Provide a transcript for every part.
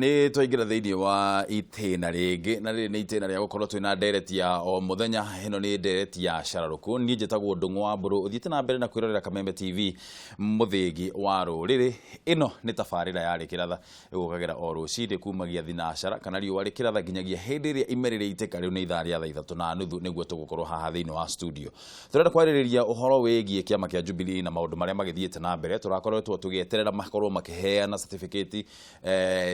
Nĩ twaingĩra thĩinĩ wa itĩna rĩngĩ, na rĩrĩ nĩ itĩna rĩa gũkorwo twĩna ndereti ya o mũthenya. Ĩno nĩ ndereti ya cararũkũ. Niĩ njĩtagwo Ndũng'ũ wa Mbũrũ, ũthiĩte na mbere na kwĩrorera Kameme TV, mũthĩgi wa rũrĩrĩ. Ĩno nĩ tabarĩra ya rĩkĩratha ĩgũkagĩra o rũcinĩ kumagia thinacara kana riũa rĩkĩratha nginyagia hĩndĩ ĩrĩa ime rĩrĩitĩka. Rĩu nĩ ithaa rĩa thaa 3:30 nĩguo tũgũkorwo haha thĩinĩ wa studio. Tũrenda kwarĩrĩria ũhoro wĩgiĩ kĩama kĩa Jubilee na maũndũ marĩa magĩthiĩte na mbere. Tũrakoretwo tũgĩeterera makorwo makĩheana certificate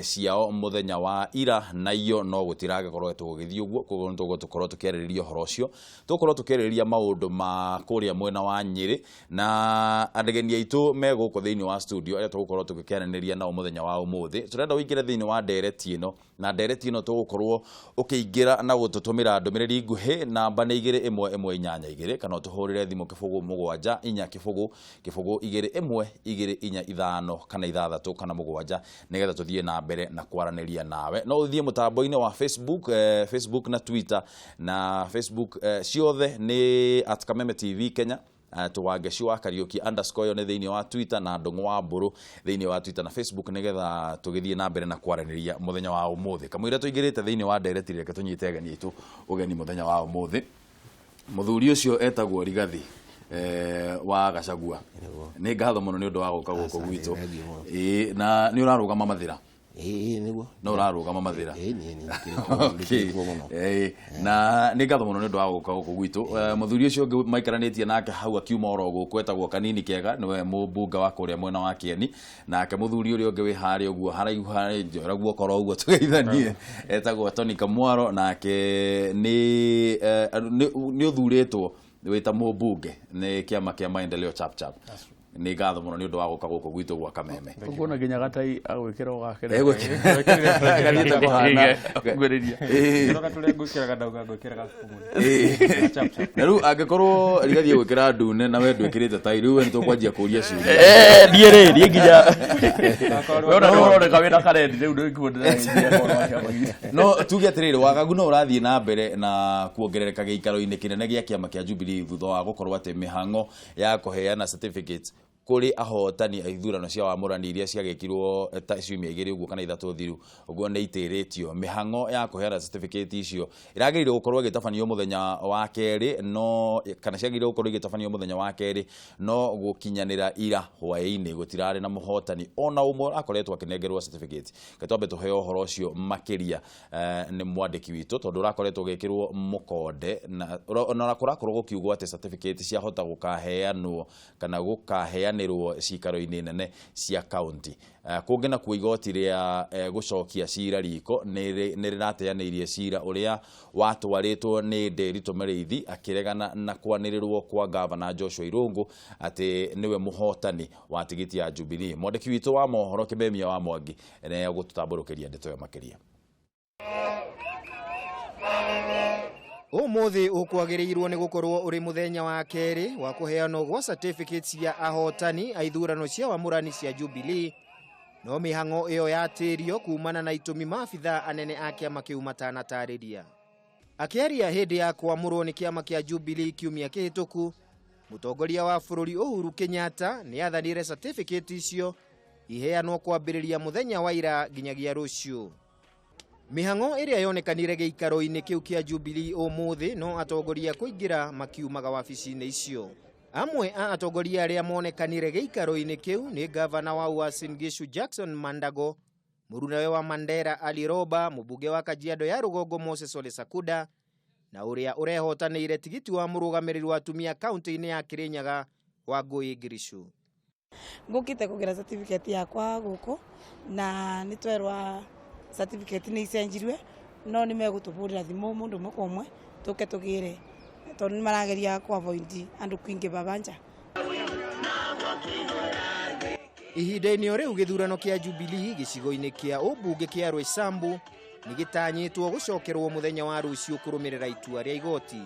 ciao mũthenya wa ira na iyo, no gũtiragĩkorwo tũgĩthiĩ ũguo. Koguo nĩ tũgũkorwo tũkĩarĩrĩria ũhoro ũcio, tũgũkorwo tũkĩarĩrĩria maũndũ ma kũrĩa mwena wa Nyĩrĩ, na ageni aitũ me gũkũ thĩinĩ wa studio arĩa tũgũkorwo tũgĩkĩaranĩria nao mũthenya wa ũmũthĩ. Tũrenda ũingĩre thĩinĩ wa ndereti ĩno, na ndereti ĩno tũgũkorwo ũkĩingĩra na gũtũtũmĩra ndũmĩrĩri nguhĩ. Namba nĩ 21182, kana ũtũhũrĩre thimũ 07400021245 kana 6 kana 7, nĩgetha tũthiĩ na mbere na kwaranĩria nawe. No ũthiĩ mũtambo-inĩ wa Facebook, Facebook na Twitter, na Facebook ciothe nĩ @KamemeTV Kenya, Wangeci wa Kariuki underscore ĩyo nĩ thĩinĩ wa Twitter, na Ndũng'ũ wa Mbũrũ thĩinĩ wa Twitter na Facebook, nĩgetha tũgĩthiĩ na mbere na kwaranĩria mũthenya wa ũmũthĩ. Kamũira tũingĩrĩte thĩinĩ wa ndereti, reke tũnyite ageni aitũ ũgeni mũthenya wa ũmũthĩ. Mũthuri ũcio etagwo Rigathi wa Gachagua, nĩ ngatho mũno nĩ ũndũ wa gũka gũkũ gwitũ. Thengiũ mũno. Ĩĩ, na nĩ ũrarũgama Mathĩra? Ĩĩ, nĩguo. No ũrarũgama Mathĩra? Ĩĩ, niĩ nĩ Okay. kuo mũno. Na nĩ ngatho mũno nĩ ũndũ wa gũka gũkũ gwitũ. Mũthuri ũcio ũngĩ maikaranĩtie nake hau akiuma oro gũkũ etagwo Kanini Kega, nĩwe mũmbunge wa kũrĩa mwena wa Kĩeni. Nake mũthuri ũrĩa ũngĩ wĩ harĩa ũguo haraihu harĩa, njoera guoko oro ũguo tũgeithanie, etagwo Tony Kamwaro, nake nĩ ũthurĩtwo wĩ ta mũmbunge nĩ kĩama kĩa Maendeleo Chap Chap. Nĩ ngatho mũno nĩ ũndũ wa gũka gũkũ gwitũ gwa Kameme. Ũkuona nginya gatai agwĩkĩra ũgakĩra. Gathiĩte kũhana. Ngwĩrĩria. Ngĩroga tũrĩa ngwĩkĩraga, ndauga ngwĩkĩra gabuku mũno. Chap chap. Na rĩu angĩkorwo Rigathi egwĩkĩra ndune na we ndwĩkĩrĩte tai, rĩu we nĩ tũkwanjia kũria ciũria. Niĩ rĩ, niĩ nginya we ona nĩ ũroneka wĩna karendi rĩu nĩ kuo ndĩrageithia ũhoro wa kĩama gitũ. No tuge atĩrĩrĩ, wagagu no ũrathiĩ na mbere na kuongerereka gĩikaro-inĩ kĩnene gĩa kĩama kĩa Jubilee thutha wa gũkorwo atĩ mĩhang'o ya kũheana certificates kũrĩ ahotani a ithurano cia wamũrani iria ciagĩkirwo ta ciumia 2 ũguo kana 3 thiru ũguo nĩ itĩrĩtio. Mĩhang'o ya kũheana certificate icio ĩragĩrĩire gũkorwo ĩgĩtabanio mũthenya wa kerĩ, no kana ciagĩrĩire gũkorwo igĩtabanio mũthenya wa kerĩ, no gũkinyanĩra ira hwaĩ-inĩ gũtirarĩ na mũhotani ona ũmwe ũrakoretwo akĩnengerwo certificate. Reke twambe tũheo ũhoro ũcio makĩria nĩ mwandĩki witũ, tondũ ũrakoretwo ũgĩkĩrwo mũkonde na kũrakorwo gũkiugwo atĩ certificate ciahota gũkaheanwo kana gũkaheanĩrwo cikaro-inĩ nene cia kaunti. Kũngĩ nakuo, igoti rĩa gũcokia cira riko nĩ rĩrateanĩirie cira ũrĩa watwarĩtwo nĩ Nderitu Mĩrĩithi akĩregana na kwanĩrĩrwo kwa ngavana Joshua Irũngũ atĩ nĩwe mũhotani wa tigiti ya Jubilee. Mwandĩki witũ wa mohoro Kĩmemia wa Mwangi nĩ egũtũtambũrũkĩria ndeto ĩyo makĩria. Ũmũthĩ ũkwagĩrĩirwo nĩ gũkorwo ũrĩ mũthenya wa kerĩ wa kũheanwo gwa certificates cia ahotani a ithurano cia wamũrani cia Jubilee, no mĩhang'o ĩyo yatĩrio kumana na itũmi maabithaa anene a kĩama kĩu matanatarĩria. Akĩaria hĩndĩ ya kwamũrwo nĩ kĩama kĩa Jubilee kiumia kĩhĩtũku, mũtongoria wa bũrũri Uhuru Kenyatta nĩ athanire certificate icio iheanwo kwambĩrĩria mũthenya wa ira nginyagia rũciũ. Mĩhang'o ĩrĩa yonekanire gĩikaro-inĩ kĩu kĩa Jubilee ũmũthĩ, no atongoria kũingĩra makiumaga wabici-inĩ icio. Amwe a atongoria arĩa monekanire gĩikaro-inĩ kĩu nĩ gavana wa Uasin Gishu Jackson Mandago, mũrunawe wa Mandera Ali Roba, mũmbunge wa Kajiado ya Rũgongo Moses Ole Sakuda, na ũrĩa ũrehotanĩire tigiti wa mũrũgamĩrĩri wa atumia kaunti-inĩ ya Kirinyaga Wangũi Ngiricu. Ngũkĩte kũgĩra certificate yakwa gũkũ, na nĩ twerwa certificate nĩ icenjirwe, no nĩ megũtũbũrĩra thimũ mũndũ ũmwe kwa ũmwe tũke tũgĩre, tondũ nĩ marageria kũ avoid andũ kũingĩva banja. Ihinda-inĩ o rĩu, gĩthurano kĩa Jubilee gĩcigo-inĩ kĩa ũmbunge kĩa Roysambu nĩ gĩtanyĩtwo gũcokerwo mũthenya wa rũciũ kũrũmĩrĩra itua rĩa igoti.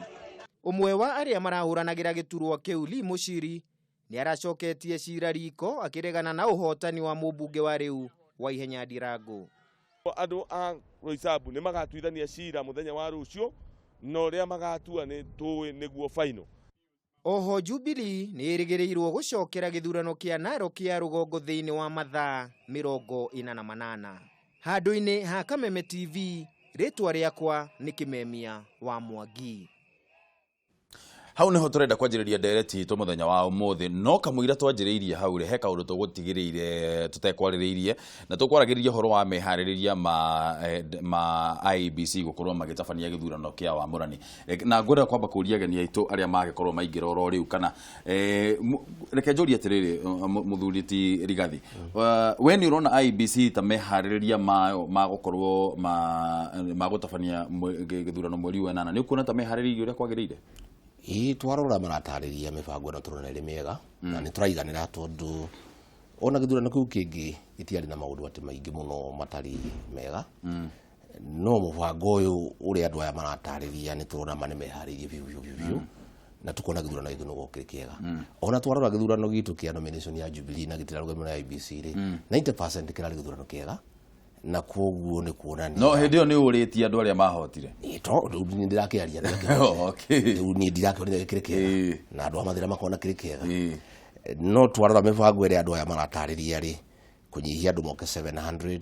Ũmwe wa arĩa marahũranagĩra gĩturwa kĩu, Lee Muchiri, nĩ aracoketie cira riko akĩregana na ũhotani wa mũmbunge wa rĩu wa Ihenya Ndirango. Andũ a Roysambu nĩ magatuithania cira mũthenya wa rũciũ, na ũrĩa magatua nĩ tũĩ nĩguo final. Oho Jubilee nĩ ĩrĩgĩrĩirwo gũcokera gĩthurano kĩa Narok ya rũgongo thĩinĩ wa mathaa 48. Handũ-inĩ ha Kameme TV, rĩtwa rĩakwa nĩ Kimemia wa Mwangi. Hau niho turenda kwanjĩrĩria ndereti itũ mũthenya wa ũmũthĩ, no kamũira twanjĩrĩirie hau rĩ, he kaũndũ tũgũtigĩrĩire tũtekwarĩrĩirie, na tũkwaragĩrĩria ũhoro wa meharĩrĩria ma IEBC gũkorwo magĩtabania gĩthurano kĩa wamũrani. Na ngwenda kwamba kũria ageni aitũ arĩa magĩkorwo maingĩra oro rĩu, kana reke njũrie atĩrĩrĩ, mũthuri ti Rigathi, we nĩ ũrona IEBC ta meharĩrĩria mayo ma gũkorwo ma gũtabania gĩthurano mweri wa 8, nĩ ũkuona ta meharĩrĩirie ũrĩa kwagĩrĩire? Ĩĩ, twarora maratarĩria mĩbango ĩno tũrona ĩrĩ mĩega na nĩ tũraiganĩra, tondũ ona gĩthurano kĩu kĩngĩ gĩtiarĩ na maũndũ atĩ maingĩ mũno matarĩ mega. No mũbango ũyũ ũrĩa andũ aya maratarĩria nĩ tũrona ma nĩ meharĩirie biũ biũ biũ biũ, na tukona gĩthurano gĩkĩ nĩguo kĩrĩ kĩega. Ona twarora gĩthurano gitũ kĩa nomination ya Jubilee na gĩtirarũgamio na IEBC rĩ, 90% kĩrarĩ gĩthurano kĩega, na koguo nĩ kuonania. No hĩndĩ ĩyo nĩ ũrĩtie andũ arĩa mahotire. Ĩĩ, to rĩu niĩ ndĩrakĩaria, ndĩrakĩaria. Rĩu niĩ ndirakĩonire kĩrĩ kĩega na andũ a Mathĩra makona kĩrĩ kĩega. No twarora mĩbango ĩrĩa andũ aya maratarĩria rĩ, kũnyihia andũ moke 700,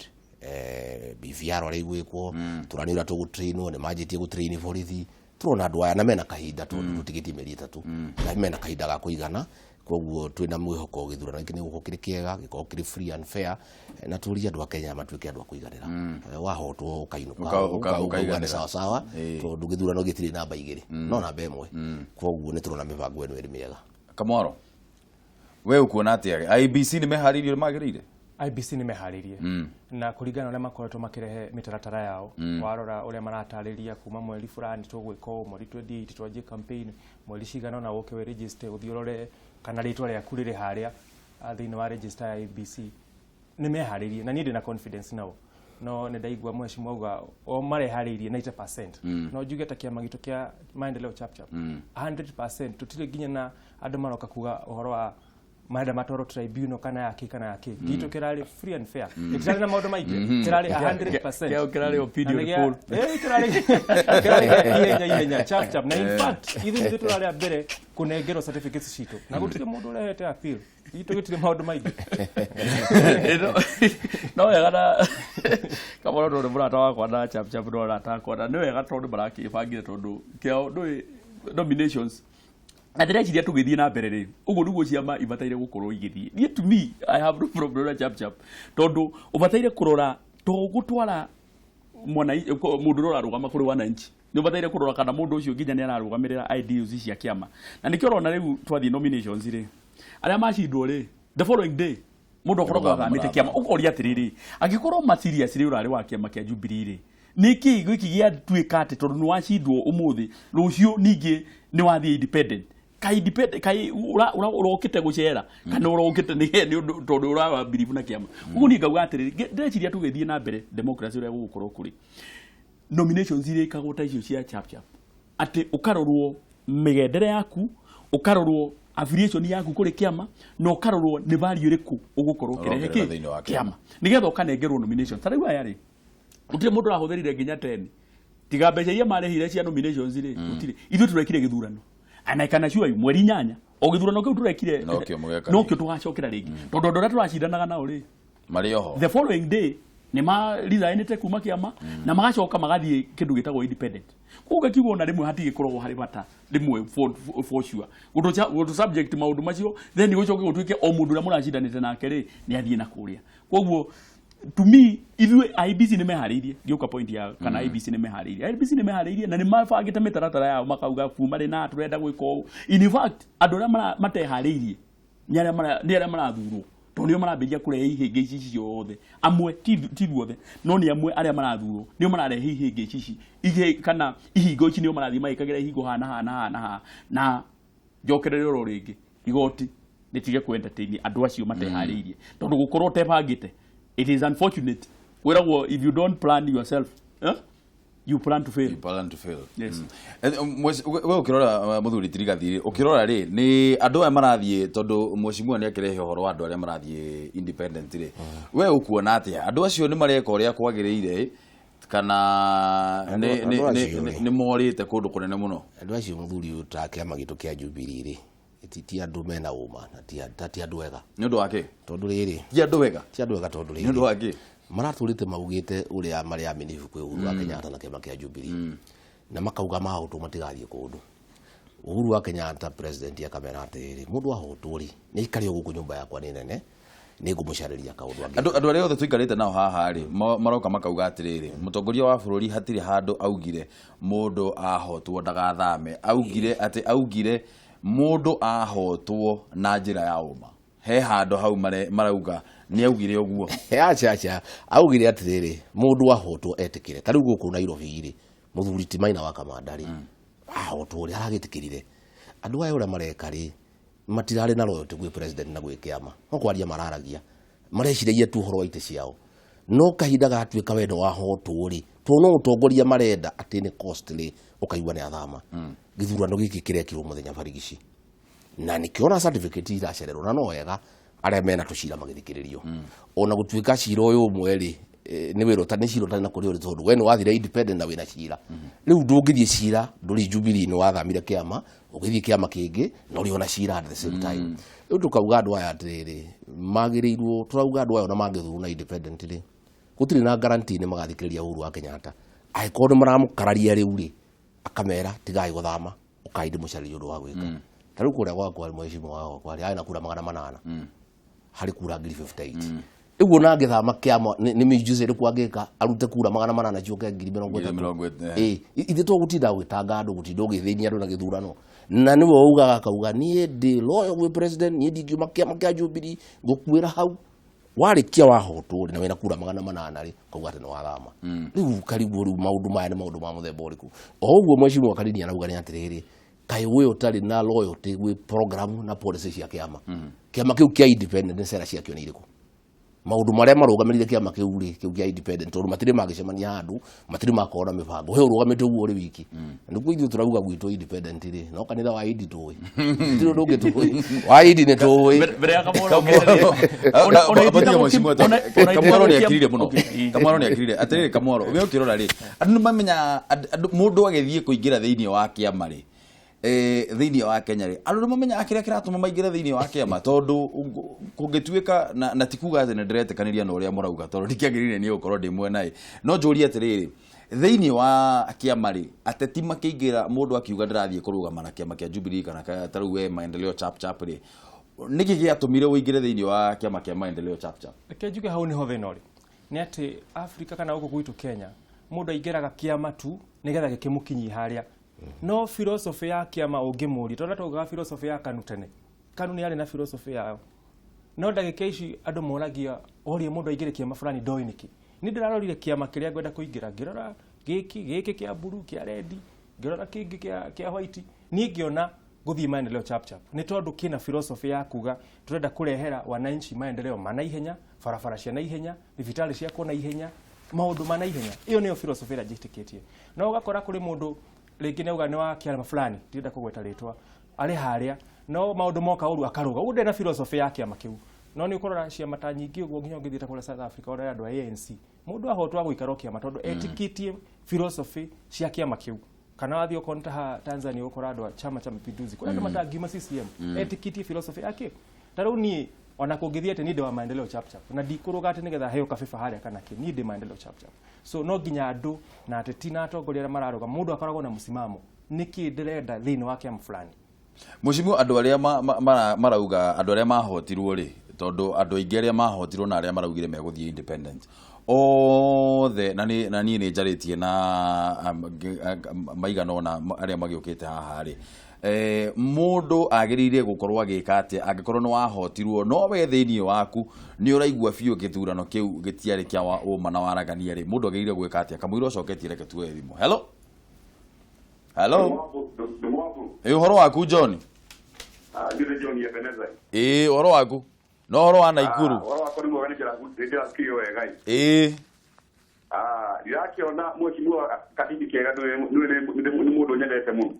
BVR ũrĩa igwĩkwo, tũrani ũrĩa tũgũtrainwo, nĩ manjĩtie gũtrain borithi. Tũrona andũ aya na mena kahinda, tondũ tũtigĩtie mĩeri 3, na mena kahinda ga kũigana. Koguo twĩna mwĩhoko gĩthurano gĩkĩ nĩ gũkorwo kĩrĩ kĩega, gĩkorwo kĩrĩ free and fair, na tũrie andũ a Kenya matuĩke andũ a kũiganĩra. Wahotwo ũkainũka, ũkauga nĩ sawa sawa, tondũ gĩthurano gĩtirĩ namba 2, no namba 1. Koguo nĩ tũrona mĩbango ĩno ĩrĩ mĩega. Kamwaro, we ũkuona atĩa? IEBC nĩ meharĩirie ũrĩa magĩrĩire? IEBC nĩ meharĩirie, na kũringana na ũrĩa makoretwo makĩrehe mĩtaratara yao, warora ũrĩa maratarĩria kuma mweri fulani tũgwĩka ũũ, mweri 28 twanjie campaign, mweri cigana ũna ũke wĩ register, ũthiĩ ũrore kana rĩtwa rĩaku rĩrĩ harĩa thĩinĩ wa register ya IEBC. Nĩ meharĩirie na niĩ ndĩna confidence nao. No nĩ ndaigua mheshimiwa auga o mareharĩirie 90%. No njuge ta kĩama gitũ kĩa Maendeleo Chapchap 100% tũtirĩ nginya na andũ maroka kuga ũhoro wa marenda matwarwo tribunal kana yake kana yake. Gitũ kĩrarĩ free and fair, gĩtirarĩ na maũndũ maingĩ, kĩrarĩ 100%. Kĩao kĩrarĩ opinion poll. Kĩrarĩ ihenya ihenya, chap chap. Na in fact ithuĩ nithuĩ tũrarĩ a mbere kũnengerwo certificates citũ, na gũtirĩ mũndũ ũrehete appeal. Gitũ gĩtirĩ maũndũ maingĩ. No wega na Kamwaro, tondũ mũrata wakwa na Chap Chap no arata akwa, na nĩ wega tondũ marakĩbangire, tondũ kĩao ndũĩ nominations na ndĩreciria tũgĩthiĩ na mbere rĩ, ũguo nĩguo ciama ibataire gũkorwo igĩthiĩ. Niĩ, to me, I have no problem na Chap Chap, tondũ ũbataire kũrora to gũtwara mwana mũndũ ũrĩa ũrarũgama kũrĩ wananchi, nĩ ũbataire kũrora kana mũndũ ũcio nginya nĩ ararũgamĩrĩra ideals cia kĩama. Na nĩkĩo ũrona rĩu twathiĩ nominations rĩ, arĩa macindwo rĩ, the following day mũndũ akoragwo athamĩte kĩama. Ũkoria atĩrĩrĩ, angĩkorwo ma serious rĩ, ũrarĩ wa kĩama kĩa Jubilee rĩ, nĩkĩ gĩkĩ gĩatuĩka atĩ tondũ nĩ wacindwo ũmũthĩ, rũciũ ningĩ nĩ wathiĩ independent? Kai independent kai ũrokĩte gũcera kana ũrokĩte nĩ ũndũ tondũ ũrawa believe na kĩama? Ũguo niĩ ngauga atĩrĩrĩ, ndĩreciria tũgĩthiĩ na mbere democracy ũrĩa gũgũkorwo kũrĩ, nominations irĩkagwo ta icio cia Chap Chap, atĩ ũkarorwo mĩgendere yaku, ũkarorwo affiliation yaku kũrĩ kĩama, na ũkarorwo nĩ value ĩrĩkũ ũgũkorwo ũkĩrehe ũrongerera thĩinĩ wa kĩama, kĩama, nĩgetha ũkanengerwo nomination. Ta rĩu aya rĩ, gũtirĩ mũndũ ũrahũthĩrire nginya 10 tiga mbeca iria marĩhire cia nominations rĩ, gũtirĩ. Ithuĩ tũrekire gĩthurano and I can assure you mweri 8 o gĩthurano kĩu tũrekire nokĩo mũgeka nokĩo tũgacokera rĩngĩ, tondũ andũ arĩa tũracindanaga nao rĩ, marĩ oho the following day nĩ ma resignĩte kuma kĩama na magacoka magathiĩ kĩndũ gĩtagwo independent. Koguo ngakiuga ona rĩmwe hatigĩkoragwo harĩ bata rĩmwe for sure gũtũ subject maũndũ macio, then gũcoke gũtuĩke o mũndũ ũrĩa mũracindanĩte nake rĩ, nĩ athiĩ na kũrĩa. Koguo to me, ithuĩ IEBC nĩ meharĩirie. Ngĩũka point ya kana IEBC nĩ meharĩirie, IEBC nĩ meharĩirie na nĩ mabangĩte mĩtaratara yao, makauga kuma rĩ na tũrenda gwĩka ũũ. In fact, andũ arĩa mateharĩirie nĩ arĩa marathurwo, tondũ nĩo marambĩrĩria kũrehe ihĩngĩ ici ciothe. Amwe, ti guothe, no nĩ amwe arĩa marathurwo nĩo mararehe ihĩngĩ ici ihe kana ihingo ici, nĩo marathiĩ magĩkagĩra ihingo haha haha na haha na haha. Na njokerere oro rĩngĩ, igoti rĩtige ku entertain andũ acio mateharĩirie, tondũ gũkorwo ũtebangĩte, it is unfortunate. Wĩragwo if you don't plan yourself, eh? You plan to fail. You plan to fail. Yes. We ũkĩrora, mũthuri Tirigathi, ũkĩrora rĩ, nĩ andũ aya marathiĩ, tondũ mheshimiwa nĩ akĩrehe ũhoro wa andũ arĩa marathiĩ independent rĩ, we ũkuona atĩa? Andũ acio nĩ mareka ũrĩa kwagĩrĩire kana Andũ acio rĩ. nĩ morĩte kũndũ kũnene mũno? Andũ acio, mũthuri ũyũ, ta kĩama gitũ kĩa Jubilee rĩ, ti andũ mena ũma na ti andũ ega. Nĩ ũndũ wa kĩ? Tondũ rĩrĩ, Ti andũ wega? Ti andũ ega tondũ Nĩ ũndũ rĩrĩ, wa kĩ? Maratũrĩte maugĩte ũrĩa marĩ aminifu kwĩ Uhuru wa Kenyatta na kĩama kĩa Jubilee, na makauga mahotwo matigathiĩ kũndũ. Uhuru wa Kenyatta president akamera atĩrĩrĩ, mũndũ ahotwo rĩ, nĩ aikare o gũkũ, nyũmba yakwa nĩ nene, nĩ ngũmũcarĩria kaũndũ angĩ. Andũ arĩa othe tũikarĩte nao haha rĩ, maroka makauga atĩrĩrĩ, mũtongoria wa bũrũri hatirĩ handũ augire mũndũ ahotwo ndagathame. Augire atĩ, augire mũndũ ahotwo na njĩra ya ũma. He handũ hau marauga nĩ augire ũguo? Acha, acha, augire atĩrĩrĩ, mũndũ ahotwo etĩkĩre. Ta rĩu gũkũ Nairobi rĩ, mũthuri ti Maina wa Kamanda rĩ, ahotwo rĩ, aragĩtĩkĩrire. Andũ aya ũrĩa mareka rĩ, matirarĩ na loyalty gwĩ president na gwĩ kĩama, no kwaria mararagia, mareciragia tu ũhoro wa itĩ ciao. No kahinda gatuĩka wendo wahotwo rĩ, to no ũtongoria marenda atĩ nĩ costly, ũkaigua nĩ athama. Gĩthurano gĩkĩ kĩrekirwo mũthenya barigici, na nĩkĩo certificate iracererwo, na no wega arĩa mena tũcira magĩthikĩrĩrio, ona gũtuĩka cira ũyũ ũmwe rĩ, nĩ wĩra ũtarĩ, nĩ cira ũtarĩ na kũrĩa ũrĩ, tondũ we nĩ wathire independent na wĩna cira. Rĩu ndũngĩthiĩ cira ndũrĩ Jubilee, nĩ wathamire kĩama ũgĩthiĩ kĩama kĩngĩ na ũrĩ ona cira at the same time. Rĩu tũkauga andũ aya atĩrĩrĩ, magĩrĩirwo, tũrauga andũ aya ona mangĩthurwo na independent rĩ, gũtirĩ na guarantee nĩ magathikĩrĩria Uhuru wa Kenyatta. Angĩkorwo nĩ maramũkararia rĩu rĩ, akamera tigai gũthama, ũkai ndĩmũcarĩrie ũndũ wa gwĩka. Ta rĩu kũrĩa gwakwa, mheshimiwa wakwa rĩ, arĩ na kura 800 harĩ kura 58,000. Rĩu ona angĩthama kĩama, nĩ miujiza ĩrĩkũ angĩka arute kura 800 ciũke 30,000? 30,000. Ĩ ithe to gũtinda gwĩtanga andũ, gũtinda ũgĩthĩnia andũ na gĩthurano, na nĩwe ugaga akauga niĩ ndĩ loyal gwĩ president, niĩ ndingiuma kĩama kĩa Jubilee, ngũkuĩra hau. Warĩkia wahotwo rĩ, na wĩna kura 800 rĩ, ukauga atĩ nĩ wathama. Rĩu karigwo, rĩu maũndũ maya nĩ maũndũ ma mũthemba ũrĩkũ? O ũguo mheshimiwa Kanini arauga nĩ atĩrĩrĩ, kaĩ we ũtarĩ na loyalty gwĩ program na policy cia kĩama, kĩama kĩu kĩa independent, nĩ cera ciakĩo nĩ irĩkũ? Maũndũ marĩa marũgamĩrĩire kĩama kĩu rĩ, kĩu kĩa independent, tondũ matirĩ magĩcemania handũ, matirĩ makorwo na mĩbango, he ũrũgamĩte ũguo ũrĩ wiki. Nĩguo ithuĩ tũrauga gwitũ independent rĩ, no kanitha wa Indi tũĩ, gũtirĩ ũndũ ũngĩ tũĩ, wa Indi nĩ tũĩ. Mbere ya Kamoro. Kamwaro nĩ akirire mũno, Kamwaro nĩ akirire. Atĩrĩrĩ Kamwaro, we ũkĩrora rĩ, andũ nĩ mamenya mũndũ agĩthiĩ kũingĩra thĩinĩ wa kĩama rĩ, thĩinĩ wa Kenya rĩ, andũ nĩ mamenyaga kĩrĩa kĩratũma maingĩre thĩinĩ wa kĩama, tondũ kũngĩtuĩka na ti kuga atĩ nĩ ndĩretĩkanĩria na ũrĩa mũrauga, tondũ ndikĩagĩrĩire niĩ gũkorwo ndĩ mwena ĩ, no njũrie atĩrĩrĩ, thĩinĩ wa kĩama rĩ, ateti makĩingĩra, mũndũ akiuga ndĩrathiĩ kũrũgama na kĩama kĩa Jubilee kana ta rĩu we Maendeleo Chap Chap rĩ, nĩkĩ gĩatũmire ũingĩre thĩinĩ wa kĩama kĩa Maendeleo Chap Chap? Reke njuge hau nĩho thĩna ũrĩ, nĩ atĩ Afrika kana gũkũ gwitũ Kenya, mũndũ aingĩraga kĩama tu nĩgetha gĩkĩmũkinyie harĩa, no philosophy ya kĩama ũngĩmũria, tondũ twaugaga philosophy ya KANU tene, KANU nĩ yarĩ na philosophy yao, no ndagĩka ici andũ moragia, orie mũndũ aingĩre kĩama fulani ndoĩ nĩkĩ. Nĩ ndĩrarorire kĩama kĩrĩa ngwenda kũingĩra, ngĩrora gĩkĩ gĩkĩ kĩa mburu, kĩa red, ngĩrora kĩngĩ kĩa white, niĩ ngĩona gũthiĩ Maendeleo Chap Chap nĩ tondũ kĩna philosophy ya kuga tũrenda kũrehera wananchi maendeleo ma naihenya, barabara cia naihenya, thibitarĩ ciakwo naihenya, maũndũ ma naihenya. Ĩyo nĩyo philosophy ĩrĩa njĩtĩkĩtie. No ũgakora kũrĩ mũndũ rĩngĩ nĩ auga nĩ wa kĩama fulani, ndirenda kũgweta rĩtwa, arĩ harĩa, no maũndũ moka ũru akarũga, ũguo ndarĩ na philosophy ya kĩama kĩu. No nĩ ũkũrora ciama ta nyingĩ ũguo, nginya ũngĩthiĩ ta kũrĩa South Africa, ũrore andũ a ANC, mũndũ ahotwo agũikara o kĩama tondũ etĩkĩtie philosophy cia kĩama kĩu. Kana wathiĩ okorwo nĩ ta Tanzania, ũgũkora andũ a Chama cha Mapinduzi, kũrĩ andũ matangiuma CCM, etĩkĩtie philosophy yake. Ta rĩu niĩ ona kũngĩthiĩ atĩ niĩ ndĩ wa Maendeleo Chap Chap na ndikũrũga atĩ nĩgetha heo kabeba harĩa kana kĩ, niĩ ndĩ Maendeleo Chap Chap. So no nginya andũ na ateti na atongoria arĩa mararũga, mũndũ akoragwo na mũsimamo, nĩkĩ ndĩrenda thĩinĩ wa kĩama fulani. Mheshimiwa, andũ arĩa marauga, andũ arĩa mahotirwo rĩ, tondũ andũ aingĩ arĩa mahotirwo na arĩa maraugire megũthiĩ independent othe, na niĩ nĩ njarĩtie na maigana ũna arĩa magĩũkĩte haha rĩ, mũndũ agĩrĩire gũkorwo agĩka atĩa angĩkorwo nĩ wahotirwo, no we thĩinĩ waku nĩ ũraigua biũ gĩthurano kĩu gĩtiarĩ kĩa wa ũma na waragania rĩ, mũndũ agĩrĩire gwĩka atĩa? Kamũira ũcoketie, reke tuoe thimũ. Hello, hello. Ĩ, ũhoro waku John? Njũrĩ John Ebenezer. Ĩ, ũhoro waku no ũhoro wa Naikuru? Ũhoro wakwa nĩ mwega, nĩ ndĩrathikĩrĩrio wega. Ndirakĩona mheshimiwa Kanini kega, nĩ mũndũ nyendete mũno.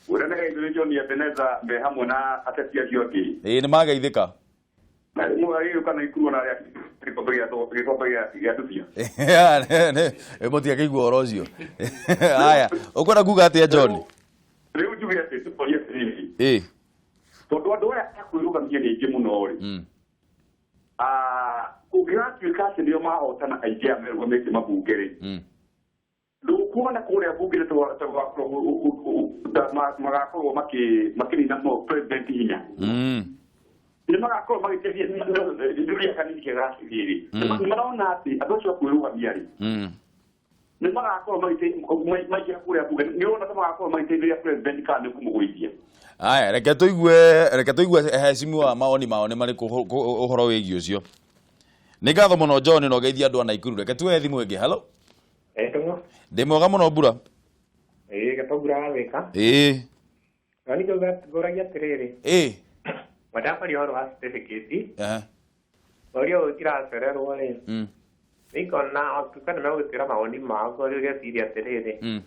Ũrĩa nĩ John Ebenezer me hamwe na ateti acio angĩ. Ĩ, nĩ mageithĩka. Na rĩmwe agĩũka Naikuru ona arĩa gĩkombe gĩa nduthia. Mũtiakĩigua ũhoro ũcio. Haya, ũkwenda kuga atĩa, John? Rĩu njuge atĩ tũkorie atĩrĩrĩ, tondũ andũ aya a kwĩrũgamia nĩ aingĩ mũno rĩ, Kũngĩgatuĩka atĩ nĩo mahotana aingĩ aya merũgamĩtie mabunge rĩ, ndũkuona kũrĩa mbunge magakorwo makĩnina president hinya. Nĩ magakorwo magĩteithia thuri kanini kega rĩ, nĩ marona atĩ andũ acio a kwĩrũgamia rĩ, nĩ magakorwo maingĩra kũrĩa mbunge, nĩ ũrona ta magakorwo magĩteithĩrĩria president kana nĩ kũmũgũithia. Aya, reke tũigue heshimiwa mawoni mao nĩ marĩkũ ũhoro wĩgiĩ ũcio. Nĩ ngatho mũno John, na ũgeithia andũ a Naikuru. Reke tuoe thimũ ĩngĩ. Hello. Ndũng'ũ. Ndĩ mwega mũno, Mbura. Ĩĩ, Gatongura wa wĩka. Ĩĩ. Na ningĩ ngũragia atĩrĩrĩ. Wendaga kwaria ũhoro wa certificate. Ũria ũyũ iracererwo rĩ, nĩngona otuĩka nĩ megũgĩtwĩra mawoni mao, ngorwo ngeciria atĩrĩrĩ,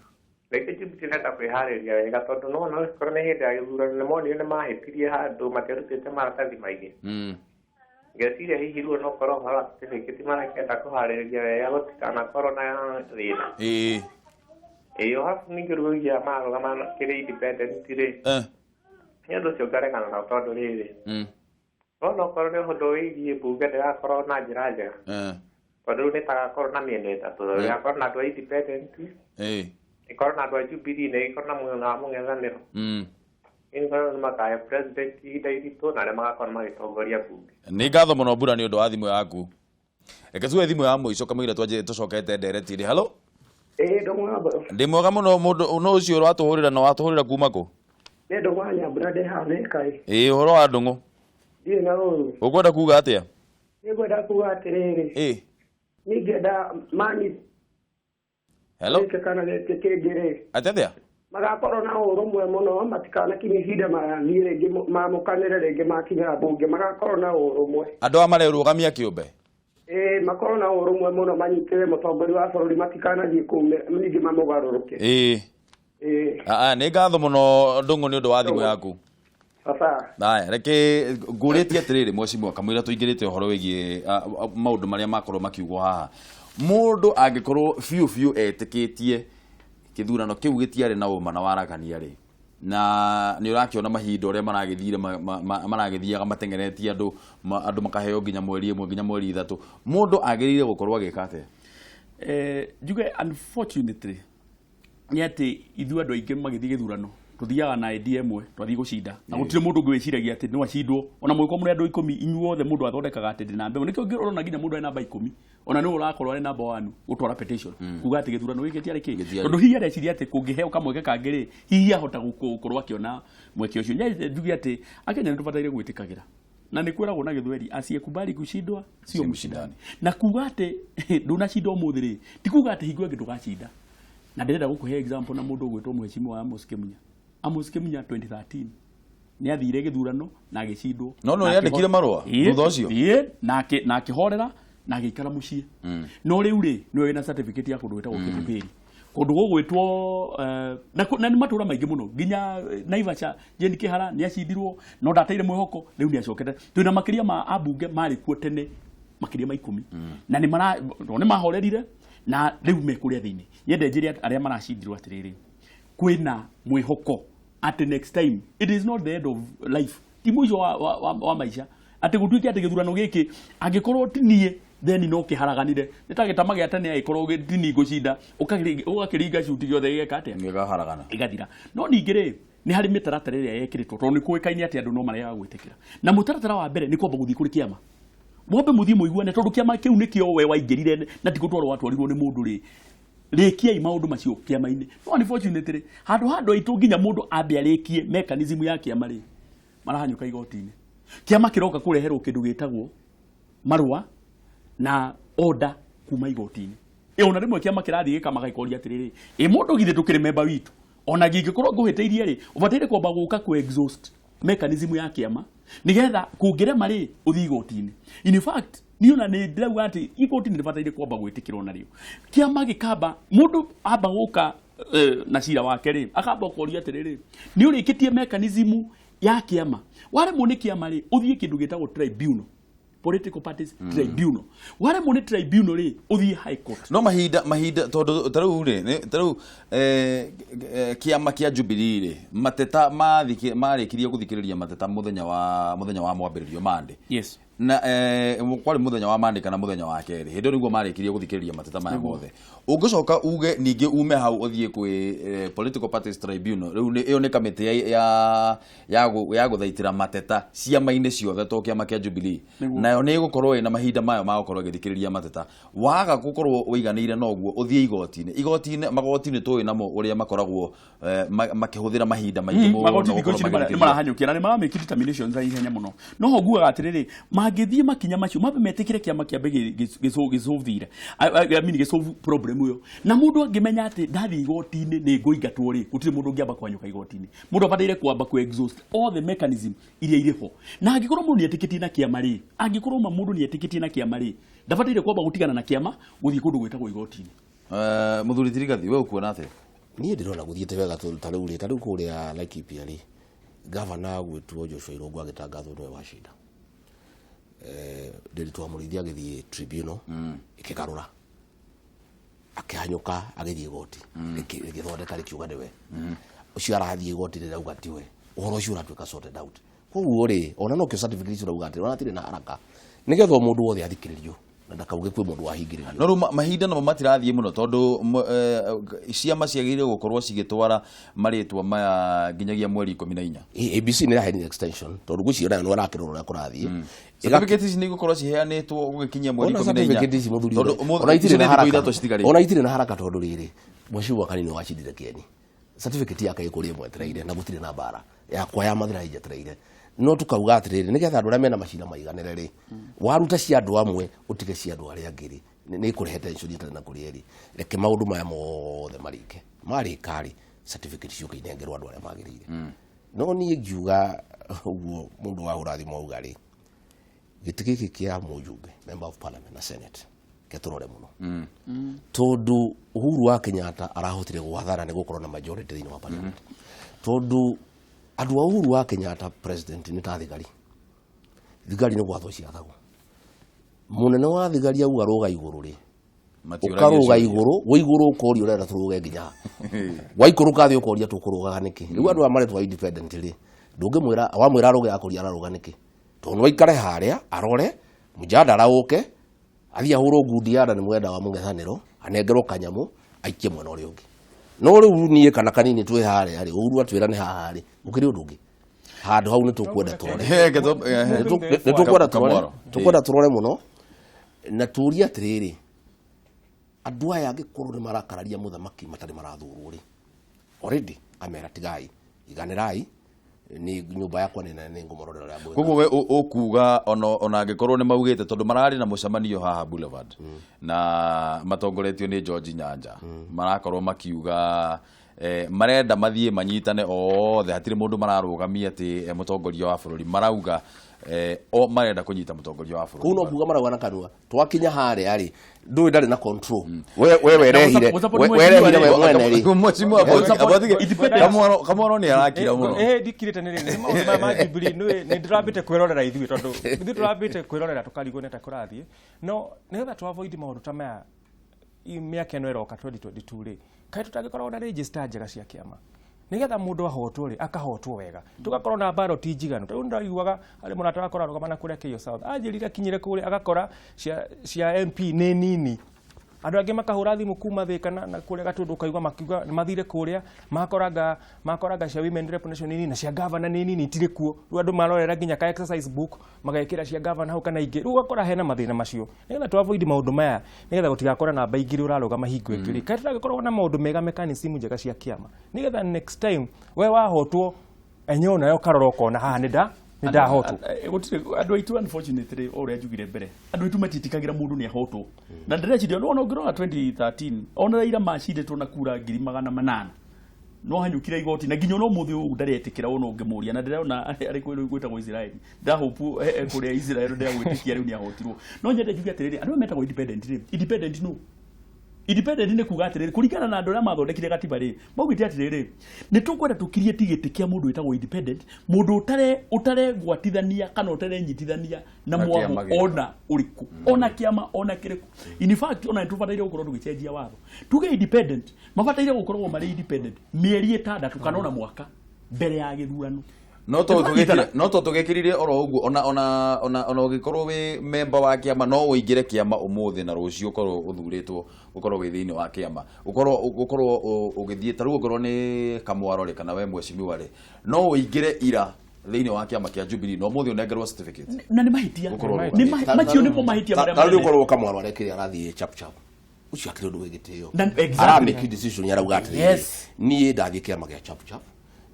rĩngĩ Jubilee ĩrenda kwĩharĩria wega, tondũ nĩwona okorwo nĩ hĩndĩ ya gĩthurano nĩmonire nĩmahĩtirie handũ matiarutĩte maratathi maingĩ. Ngeciria hihi rĩu onokorwo ũhoro wa certificate marakĩenda kũharĩrĩria wega gũtikanakorwo na thĩna. Ĩĩ, ũhabu ningĩ rĩu ũgia marũgama kĩrĩ independent rĩ, nĩ ũndũ ũcio ngaregana nao, tondũ rĩrĩ, wona okorwo nĩ ũndũ wĩgiĩ mbunge ndĩrakorwo na njĩra njega, tondũ rĩu nĩtagakorwo na mĩena ĩtatũ, ĩgakorwo na andũ a independent, ĩkorwo na andũ a Jubilee, na ĩkorwo na mwena wa mũng'ethanĩro. Nĩ makahe president ihinda iritũ na arĩa magakorwo magĩtongoria mbunge. Nĩ ngatho mũno, Mbura, nĩ ũndũ wa thimũ yaku. Reke tuoe thimũ ya mũico kamũira twanjie tũcokete ndereti-inĩ. Hello. Ĩĩ, Ndũng'ũ wa Mbũrũ. Ndĩ mwega mũno. Mũndũ no ũcio ũratũhũrĩra na watũhũrĩra kuma kũ? Nĩ Ndũng'ũ wa Nyambura, ndĩ haha Mĩkaĩ. Ĩĩ, ũhoro wa Ndũng'ũ? Ndirĩ na ũru. Ũkwenda kuga atĩa? Nĩngwenda kuga atĩrĩrĩ, ningĩenda mani Hello. gĩkĩ kana gĩkĩ kĩngĩ rĩ, Atĩ atĩa? Magakorwo na ũrũmwe mũno, matikanakinye ihinda mathiĩ rĩngĩ mamũkanĩre rĩngĩ makinya mbunge, magakorwo na ũrũmwe. Andũ aya marerũgamia kĩũmbe? Ĩĩ, makorwo na ũrũmwe mũno, manyitĩrĩre mũtongoria wa bũrũri, matikanathiĩ kũu ningĩ mamũgarũrũke. Ĩĩ. Aa, nĩ ngatho mũno, Ndũng'ũ, nĩ ũndũ wa thimũ yaku. Baba. Haya, reke ngũrĩtie atĩrĩrĩ, mwecimwa, kamũira tũingĩrĩte ũhoro wĩgiĩ maũndũ marĩa makorwo makiugwo haha, mũndũ angĩkorwo biũ biũ etĩkĩtie kĩthurano kĩu gĩtiarĩ na ũma na waragania rĩ, na nĩ ũrakĩona mahinda ũrĩa maragĩthire maragĩthiaga mateng'eretie andũ, andũ makaheo nginya mweri 1 nginya mweri 3, mũndũ agĩrĩire gũkorwo agĩka atĩa? Njuge unfortunately nĩ atĩ ithuĩ andũ aingĩ magĩthiĩ gĩthurano tũthiaga na idea ĩmwe, twathiĩ gũcinda, na gũtirĩ mũndũ ũngĩ wĩciragia atĩ no acindwo. Ona mũgĩkorwo mũrĩ andũ 10 inyuothe, mũndũ athondekaga atĩ ndĩ namba ĩmwe. Nĩkĩo ũrona nginya mũndũ arĩ namba 10, ona nĩwe ũrakorwo arĩ namba 1 gũtwara petition kuga atĩ gĩthurano gĩkĩ tiarĩ kĩ. Gĩtiarĩ. Tondũ hihi areciria atĩ kũngĩheo kamweke kangĩ rĩ, hihi ahota gũkorwo akĩona mweke ũcio. Nyende njuge atĩ Akenya nĩ tũbataire gwĩtĩkagĩra, na nĩ kwĩragwo na Gĩthweri, asiyekubali kushindwa sio mshindani. Na kuga atĩ ndũnacinda ũmũthĩ rĩ, ti kuga atĩ hingo ĩngĩ ndũgacinda. Na ndĩrenda gũkũhe example na mũndũ ũgwĩtwo Mheshimiwa Amos Kĩmunya. Amos Kĩmunya 2013 nĩ athire gĩthurano na agĩcindwo. No Na nĩandĩkire marũa thutha ũcio? Ĩĩ, na akĩhorera na agĩikara mũciĩ. No rĩu rĩ, nĩwe wĩna certificate ya kũndũ gwĩtagwo Kĩbubĩri, kũndũ gũgwĩtwo na nĩ matũra maingĩ mũno, nginya Naivasha. Jane Kĩhara nĩ acindirwo no ndateire mwĩhoko, rĩu nĩ acokete. Twĩna makĩria ma ambunge marĩ kuo tene makĩria ma 10, na nĩ mara no nĩ mahorerire na rĩu me kũrĩa thĩinĩ. Nyende njĩre arĩa maracindirwo atĩrĩrĩ, kwĩna mwĩhoko atĩ next time, it is not the end of life, ti mũico wa maica atĩ gũtuĩke atĩ gĩthurano gĩkĩ angĩkorwo ti niĩ then no kĩharaganire. Nĩ ta gĩtama gĩa tene, angĩkorwo ti niĩ ngũcinda, ũgakĩringa cuti gĩothe gĩgeka atĩa? Gĩkaharagana. Ĩgathira. No ningĩ rĩ, nĩ harĩ mĩtaratara ĩrĩa yekĩrĩtwo, tondũ nĩ kũĩkaine atĩ andũ no maregaga gwĩtĩkĩra. Na mũtaratara wa mbere nĩ kwamba gũthiĩ kũrĩ kĩama, mwambe mũthiĩ mũiguane, tondũ kĩama kĩu nĩkĩo we waingĩrire na ti gũtwarwo watwarirwo nĩ mũndũ rĩ. Rĩkiai maũndũ macio kĩama-inĩ. No unfortunately, handũ ha andũ aitũ nginya mũndũ ambe arĩkie mechanism ya kĩama rĩ, marahanyũka igoti-inĩ. Kĩama kĩroka kũreherwo kĩndũ gĩtagwo marũa na order kuma igoti-inĩ. Ĩ ona rĩmwe kĩama kĩrathiĩ gĩkamaga ikoria atĩrĩrĩ, ĩ mũndũ githĩ ndũkĩrĩ memba witũ, ona ngingĩkorwo ngũhĩtĩirie rĩ, ũbataire kwamba gũka kũ exhaust mechanism ya kĩama nigetha kũngĩrema rĩ, ũthiĩ igoti-inĩ. In fact, niĩ ona nĩ ndĩrauga atĩ igoti nĩ rĩbataire kwamba gwĩtĩkĩrwo narĩo. Kĩama gĩkamba mũndũ amba gũka na cira wake rĩ, akamba ũkoria atĩrĩrĩ, nĩ ũrĩkĩtie mechanism ya kĩama? Waremwo nĩ kĩama rĩ, ũthiĩ kĩndũ gĩtagwo tribunal, political parties tribunal. Waremwo nĩ tribunal rĩ, ũthiĩ high court. No mahinda tondũ ta rĩu rĩ, ta rĩu kĩama kĩa Jubilee rĩ, mateta marĩkirie gũthikĩrĩria mateta mũthenya wa mwambĩrĩrio mande. Na kwarĩ mũthenya wa Monday kana mũthenya wa kerĩ, hĩndĩ ĩyo nĩguo marĩkirie gũthikĩrĩria mateta maya mothe. Ũngĩcoka uge ningĩ ume hau ũthiĩ kwĩ Political Parties Tribunal, rĩu ĩyo nĩ kamĩtĩ ya gũthaitĩra mateta ciama-inĩ ciothe to kĩama kĩa Jubilee, nayo nĩ ĩgũkorwo ĩna mahinda mayo ma gũkorwo ĩgĩthikĩrĩria mateta. Waga gũkorwo ũiganĩire noguo ũthiĩ igoti-inĩ, magoti-inĩ tũĩ namo ũrĩa makoragwo makĩhũthĩra mahinda maingĩ mũno. Magoti thikũ ici nĩ marahanyũkia na nĩ maramake determinations na ihenya mũno. No ho nguaga atĩrĩrĩ, mangĩthiĩ makinya macio mambe metĩkĩre kĩama kĩambe gĩsolve, I mean gĩsolve problem ĩyo, na mũndũ angĩmenya atĩ ndathiĩ igoti-inĩ nĩ ngũingatwo rĩ, gũtirĩ mũndũ ũngĩamba kũhanyũka igoti-inĩ. Mũndũ abataire kwamba kũ exhaust all the mechanism iria irĩ ho, na angĩkorwo mũndũ nĩetĩkĩtie na kĩama rĩ, angĩkorwo ma mũndũ nĩetĩkĩtie na kĩama rĩ, ndabataire kwamba gũtigana na kĩama gũthiĩ kũndũ gwĩtagwo igoti-inĩ. Mũthuri Tirigathi, we ũkuona atĩa? Niĩ ndĩrona gũthiĩte wega ta rĩu rĩ, ta rĩu kũrĩa Laikipia rĩ, gavana gwĩtwo Joshua Irũngũ agĩtangathwo nĩwe wacinda. Ndiritu wa Mũrĩithi agĩthiĩ tribunal ĩkĩgarũra, akĩhanyũka agĩthiĩ igoti rĩgĩthondeka rĩkiuga nĩwe ũcio arathiĩ igoti rĩrauga tiwe, ũhoro ũcio ũratuĩka sorted out. Koguo rĩ, ona no kĩo certificate icio ũrauga atĩ ona hatirĩ na haraka, nĩgetha o mũndũ wothe athikĩrĩrio na ndakauge kwĩ mũndũ wahingĩrĩrio. No rĩu mahinda namo matirathiĩ mũno tondũ ciama ciagĩrĩire gũkorwo cigĩtwara marĩtwa maya nginyagia mweri 14. ABC nĩ ĩraheanire extension tondũ ngwĩciria nayo nĩ arakĩrora ũrĩa kũrathiĩ. Certificate ici nĩ igũkorwo ciheanĩtwo gũgĩkinyia mweri Ona 14. certificate ici mũthuri Tondũ ũrĩa, ona itirĩ ici na nĩ thikũ haraka. ithatũ citigarĩte. Ona itirĩ na haraka tondũ rĩrĩ, Mheshimiwa Kanini wacindire Kĩeni, certificate yake ĩkũrĩa ĩmwetereire na gũtirĩ na mbara yakwa ya Mathĩra ĩnjetereire. No tukauga atĩrĩrĩ, nĩgetha andũ arĩa mena macira maiganĩre rĩ, waruta cia andũ amwe ũtige cia andũ arĩa angĩ rĩ, nĩ ĩkũrehe tension ĩtarĩ na kũrĩa ĩrĩ. Reke maũndũ maya mothe marĩke, marĩka rĩ, certificate ciũke inengerwo andũ arĩa magĩrĩire. No niĩ ngiuga ũguo mũndũ wahũra thimũ auga rĩ, gĩtĩ gĩkĩ kĩa mũjumbe member of parliament na senate ketũrore mũno, tondũ Uhuru wa Kenyatta arahotire gwathana nĩ gũkorwo na majority thĩinĩ wa parliament. Tondũ andũ a Uhuru wa Kenyatta president nĩ ta thigari, thigari nĩ gwathwo ciathagwo. Mũnene wa thigari auga rũga igũrũ rĩ, ũkarũga igũrũ, wĩ igũrũ ũkoria ũrenda tũrũge nginya ha, waikũrũka thĩ ũkoria tũkũrũgaga nĩkĩ. Rĩu andũ aya maretwo independent rĩ, ndũngĩmwĩra, wamwĩra arũge akũria ararũga nĩkĩ, tondũ no aikare harĩa arore mũjadara ũke athiĩ ahũrwo ngundi ya nda nĩ mwenda wa mũng'ethanĩro, anengerwo kanyamũ aikie mwena ũrĩa ũngĩ. No rĩu niĩ kana Kanini twĩ harĩa rĩ, Uhuru atwĩra nĩ haha rĩ, gũkĩrĩ ũndũ ũngĩ handũ hau nĩ tũkwenda tũrore, nĩ tũkwenda tũrore, tũkwenda tũrore mũno na tũrie atĩrĩrĩ, andũ aya angĩkorwo nĩ marakararia mũthamaki matarĩ marathurwo rĩ, already amera tigai, iganĩrai, nĩ nyũmba yakwa nĩ nene, nĩ ngũmũrorera ũrĩa ngwĩka. Koguo we ũkuga ona angĩkorwo nĩ maugĩte, tondũ mararĩ na mũcemanio haha Boulevard na matongoretio nĩ George Nyanja, marakorwo makiuga marenda mathiĩ manyitane othe, hatirĩ mũndũ mararũgamia atĩ mũtongoria wa bũrũri, marauga o marenda kũnyita mũtongoria wa bũrũri. Kũu no kuga marauga na kanua, twakinya harĩa rĩ, ndũĩ ndarĩ na control. We werehire, werehire we mwene rĩ. Mheshimiwa Kamwaro nĩ arakira mũno. Ndikirĩte nĩ rĩrĩ, nĩ maũndũ maya ma Jubilee, nĩ ndĩrambĩte kwĩrorera ithuĩ, tondũ ithuĩ tũrambĩte kwĩrorera tũkarigwo nĩ ta kũrathiĩ. No nĩgetha tũ avoid maũndũ ta maya mĩaka ĩno ĩroka 2022 rĩ, kaĩ tũtangĩkorwo na register njega cia kĩama, nĩgetha mũndũ ahotwo rĩ, akahotwo wega, tũgakorwo na ballot njiganu. Rĩu ndĩraiguaga harĩ mũrata wakwa ararũgama na kũrĩa Keio South, anjĩrire akinyire kũrĩa agakora cia MP nĩ nini, andũ angĩ makahũra thimũ kuma Thĩka na kũrĩa Gatũndũ, ũkaigua makiuga mathire kũrĩa makoranga cia women rep nacio nĩ nini na cia governor nĩ nini itirĩ kuo. Rĩu andũ marorera nginya ka exercise book magekĩra cia governor hau kana ingĩ. Rĩu ũgakora hena mathĩna macio. Nĩgetha tũ avoid maũndũ maya, nĩgetha gũtigakorwo namba igĩrĩ ũrarũgama hingo ĩngĩ rĩ, kaĩ tũtangĩkorwo na maũndũ mega, mechanism njega cia kĩama, nĩgetha next time we wahotwo enyewe nayo ũkarora ũkona haha nĩ ndahotwo. Gũtirĩ andũ aitũ unfortunately, o ũrĩa njugire mbere, andũ aitũ matiĩtĩkagĩra mũndũ nĩ ahotwo. Na ndĩreciria ona ũngĩrora 2013, ona Raila macindĩtwo na kura 800,000, no hanyũkire igoti na nginya ona ũmũthĩ ũyũ ndaretĩkĩra ona ũngĩmũria, na ndĩrona arĩ kwĩ gwĩtagwo Israel, ndahope kũrĩa Israel ndĩragwĩtĩkia rĩu nĩ ahotirwo. No nyende njuge atĩrĩrĩ, andũ aya metagwo independent rĩ, independent no independent nĩ kuga atĩrĩrĩ, kũringana na andũ arĩa mathondekire gatiba rĩ, maugĩte atĩrĩrĩ, nĩ tũkwenda tũkirie gĩtĩ kĩa mũndũ wĩtagwo independent, mũndũ ũtaregwatithania kana ũtarenyitithania na mwahũ ona ũrĩkũ, ona kĩama ona kĩrĩkũ. In fact, ona nĩtũbataire gũkorwo tũgĩcenjia watho, tuge independent mabataire gũkorwo marĩ independent mĩeri 6 kana ona mwaka mbere ya gĩthurano. No to tũgĩkĩrire oro ũguo ona ona ona ona ũgĩkorwo wĩ memba wa kĩama no ũingĩre kĩama ũmũthĩ na rũciũ ũkorwo ũthurĩtwo ũkorwo wĩ thĩinĩ wa kĩama ũkorwo ũkorwo ũgĩthiĩ ta rĩu ũkorwo nĩ Kamwaro rĩ kana we mheshimiwa rĩ no ũingĩre ira thĩinĩ wa kĩama kĩa Jubilee no ũmũthĩ ũnengerwo certificate na nĩ mahĩtia nĩ macio nĩmo mahĩtia marĩa ta rĩu ũkorwo Kamwaro arekĩrĩ arathiĩ chap chap ucio akĩrĩ ũndũ wĩ gĩtĩo ara make decision arauga atĩrĩrĩ niĩ ndathiĩ kĩama gĩa chap chap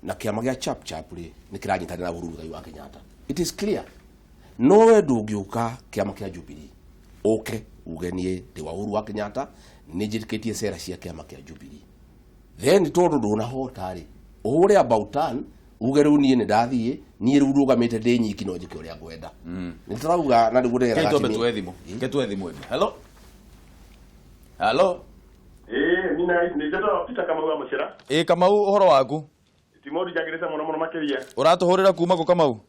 na kĩama gĩa chap chap rĩ nĩ kĩranyitanĩra na Uhuru Muigai wa Kenyatta. It is clear. No we ndũngĩũka kĩama kĩa Jubilee ũke uge niĩ ndĩ wa Uhuru wa Kenyatta nĩ njĩtĩkĩtie cera cia kĩama kĩa Jubilee, then tondũ ndũnahota rĩ ũhũre about turn uge rĩu niĩ nĩ ndathiĩ niĩ rĩu ndũgamĩte ndĩ nyiki no njĩke ũrĩa ngwenda. Nĩ tũrauga na nĩguo ndĩreraga atĩ tuwe thimũ ĩngĩ. Hello. Hello. Mina nĩ njĩtagwo Peter Kamau wa Mũcĩra. Kamau ũhoro waku? Ti mũndũ njagĩrĩte mũno mũno makĩria. Ũratũhũrĩra kuma kũ Kamau?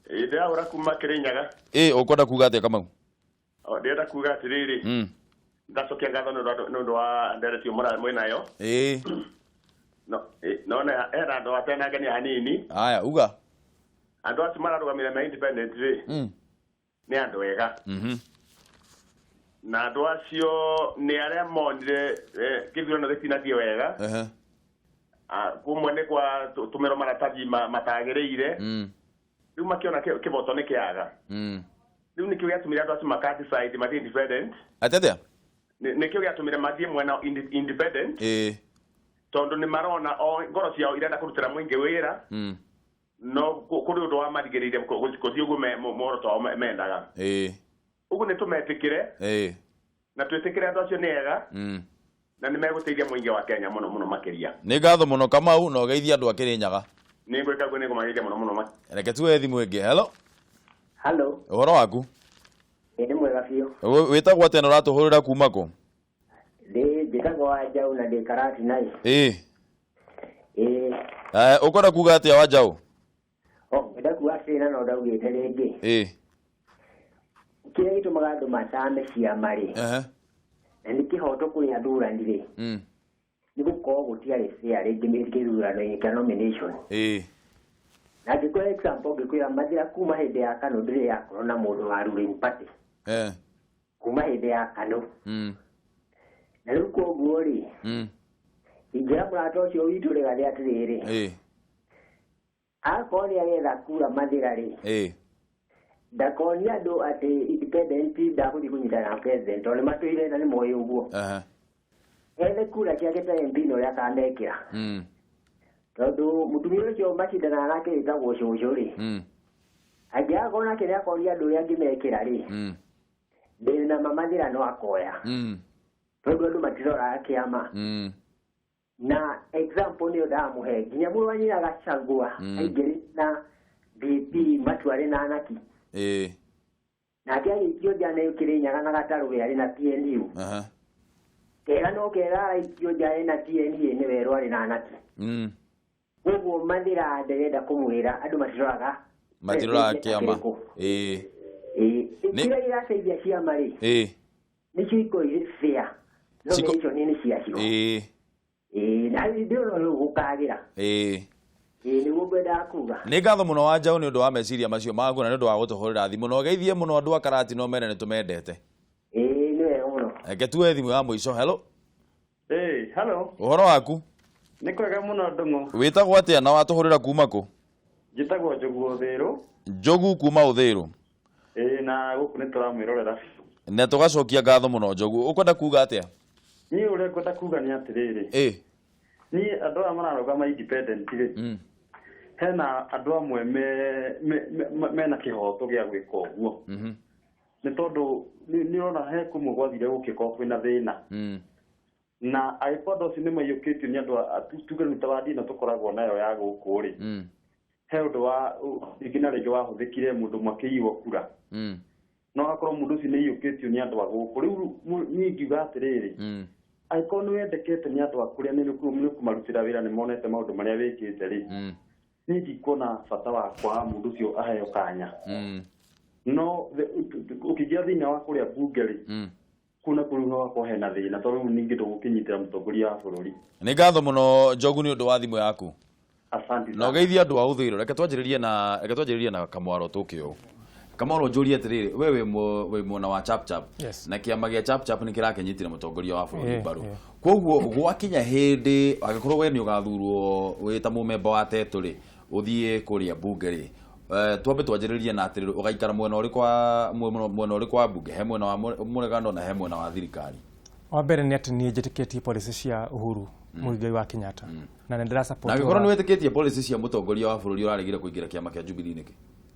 Ndĩrahũra kuma Kĩrĩnyaga. Ũkwenda kuga atĩa Kamau? Ndĩrenda kuga atĩrĩrĩ. Ndacokia ngatho nĩ ũndũ wa ndereti mwĩnayo. No na hena andũ atenangania hanini. Aya, uga. Andũ acio mararũgamĩra me independent rĩ. Nĩ andũ ega. Na andũ acio nĩ arĩa monire kĩthurano gĩtinathiĩ wega. Kumwe nĩ kwa tũmĩrwo maratathi matagĩrĩire. Rĩu makĩona kĩboto nĩ kĩaga. Rĩu nĩkĩo gĩatũmire andũ acio maka decide mathiĩ independent. Atĩa? Nĩkĩo gĩatũmire mathiĩ mwena independent. Tondũ nĩ marona o ngoro ciao irenda kũrutĩra mũingĩ wĩra. No kũrĩ ũndũ wa marigĩrĩire gũthiĩ ũguo muoroto wao mendaga. Ũguo nĩ tũmetĩkĩre. Na twĩtĩkĩre andũ acio nĩ ega. Na nĩ megũteithia mũingĩ wa Kenya mũno mũno makĩria. Nĩ ngatho mũno Kamau na ũgeithie andũ a Kĩrĩnyaga. Nĩ ngwĩka guo nĩ ngũmageithia mũno mũno. Reke tuoe thimũ ĩngĩ. Hello. Hello. Ũhoro waku? Nĩ mwega biũ. Wĩtagwo atĩa na ũratũhũrĩra kuma kũ? Njĩtagwo Wanjaũ na ndĩ Karatina. Ũkwenda kuga atĩa Wanjaũ? Ngwenda kuga atĩrĩ na no ndaugĩte rĩngĩ. Kĩrĩa gĩtũmaga andũ macame ciama rĩ na nĩ kĩhoto kũrĩ athurani rĩ nĩ gũkorwo gũtiarĩ fair rĩngĩ gĩthurano-inĩ kĩa nomination. Na ngĩkũhe example ngĩkwĩra Mathĩra kuma hĩndĩ ya KANU ndĩrĩ yakorwo na mũndũ wa ruling party. Kuma hĩndĩ ya KANU. Na rĩu koguo rĩ ingĩra mũrata ũcio witũ Rĩgathĩ atĩrĩrĩ akorwo nĩ aretha kura Mathĩra rĩ ndakonia andũ atĩ independent ndagũthiĩ kũnyitana na president tondũ nĩmatũire na nĩmoĩ ũguo. Ethe kura ciake ta MP na ũrĩa akamekĩra. Tondũ mũtumia ũcio macindanaga nake wĩtagwo cũcũ rĩ angĩakorwo nake nĩakoria andũ ũrĩa angĩmekĩra rĩ ndĩ na ma Mathĩra no akoya. Tondũ andũ matiroraga kĩama. Na example nĩyo ndamũhe nginya mũrũ wa nyina Gachagua aingĩrĩte na DP matuarĩ na Anaki. Nake agĩikio nja nĩ Kĩrĩnyaga na Gatarũ we arĩ na PNU. Kega no kega araikio nja ena TNA nĩ werũ arĩ na Anaki. Koguo Mathĩra ndĩrenda kũmwĩra andũ matiroraga kĩama. Kĩrĩa gĩgateithia ciama rĩ nĩcio ikorwo irĩ fair nomination nĩ ciacio. Na ndĩrona rĩu gũkagĩra. Nĩguo ngwendaga kuga. Nĩ ngatho mũno Wanjaũ nĩ ũndũ wa meciria macio maku na nĩ ũndũ wa gũtũhũrĩra thimũ na ũgeithie mũno andũ a Karati no mere nĩ tũmendete. Nĩ wega mũno. Reke tuoe thimũ ya mũico. Hello. Hello. Ũhoro waku? Nĩ kwega mũno Ndung'u. Wĩtagwo atĩa na watũhũrĩra kuma kũ? Njĩtagwo Njogu Ũthĩrũ. Njogu kuma Ũthĩrũ. Na gũkũ nĩ tũramwĩrorera. Na tũgacokia ngatho mũno Njogu. Ũkwenda kuga atĩa? Niĩ ũrĩa ngwenda kuga nĩ atĩrĩrĩ. Niĩ andũ aya mararũgama independent rĩ hena andũ amwe mena kĩhoto gĩa gwĩka ũguo. Nĩ tondũ nĩ ũrona he kũmwe gwathire gũkĩkorwo kwĩna thĩna. Na angĩkorwo andũ acio nĩ maiyũkĩtio nĩ andũ tuge rĩu ta wandi ĩno tũkoragwo nayo ya gũkũ rĩ he ũndũ wa rĩngĩ na rĩngĩ wahũthĩkire mũndũ ũmwe akĩiywo kura. No akorwo mũndũ ũcio nĩ aiyũkĩtio nĩ andũ a gũkũ. Rĩu niĩ ingiuga atĩrĩrĩ angĩkorwo nĩ wendekete nĩ andũ a kũrĩa nĩ kũmarutĩra wĩra nĩ monete maũndũ marĩa wĩkĩte rĩ niĩ ndikuona bata wa kwaga mũndũ ũcio aheo kanya. No ũkĩingĩra thĩinĩ wa kũrĩa mbunge rĩ kuna kũrĩ hagakorwo hena thĩna tondũ rĩu ningĩ ndũgũkĩnyitĩra mũtongoria wa bũrũri. Nĩ ngatho mũno Njogu nĩ ũndũ wa thimũ yaku. Asante Na ũgeithie andũ a Ũthũĩro. Reke twanjĩrĩrie na Kamwaro tũke ũũ. Kamwaro, njũrie atĩrĩrĩ, we wĩ mwena wa Chap Chap. Na kĩama gĩa Chap Chap nĩ kĩrakĩnyitire mũtongoria wa bũrũri mbaru. Koguo gwakinya hĩndĩ angĩkorwo we nĩ ũgathurwo wĩ ta mũmemba wa Tetu rĩ, ũthiĩ kũrĩa mbunge rĩ, twambe twanjĩrĩrie na atĩrĩrĩ, ũgaikara mwena ũrĩkũ wa mwena ũrĩkũ wa mbunge, he mwena wa mũregano na he mwena wa thirikari? Wa mbere nĩ atĩ niĩ njĩtĩkĩtie policy cia Uhuru Muigai wa Kenyatta na nĩ ndĩra support. Na angĩkorwo nĩ wĩtĩkĩtie policy cia mũtongoria wa bũrũri, ũraregire kũingĩra kĩama kĩa Jubilee nĩkĩ?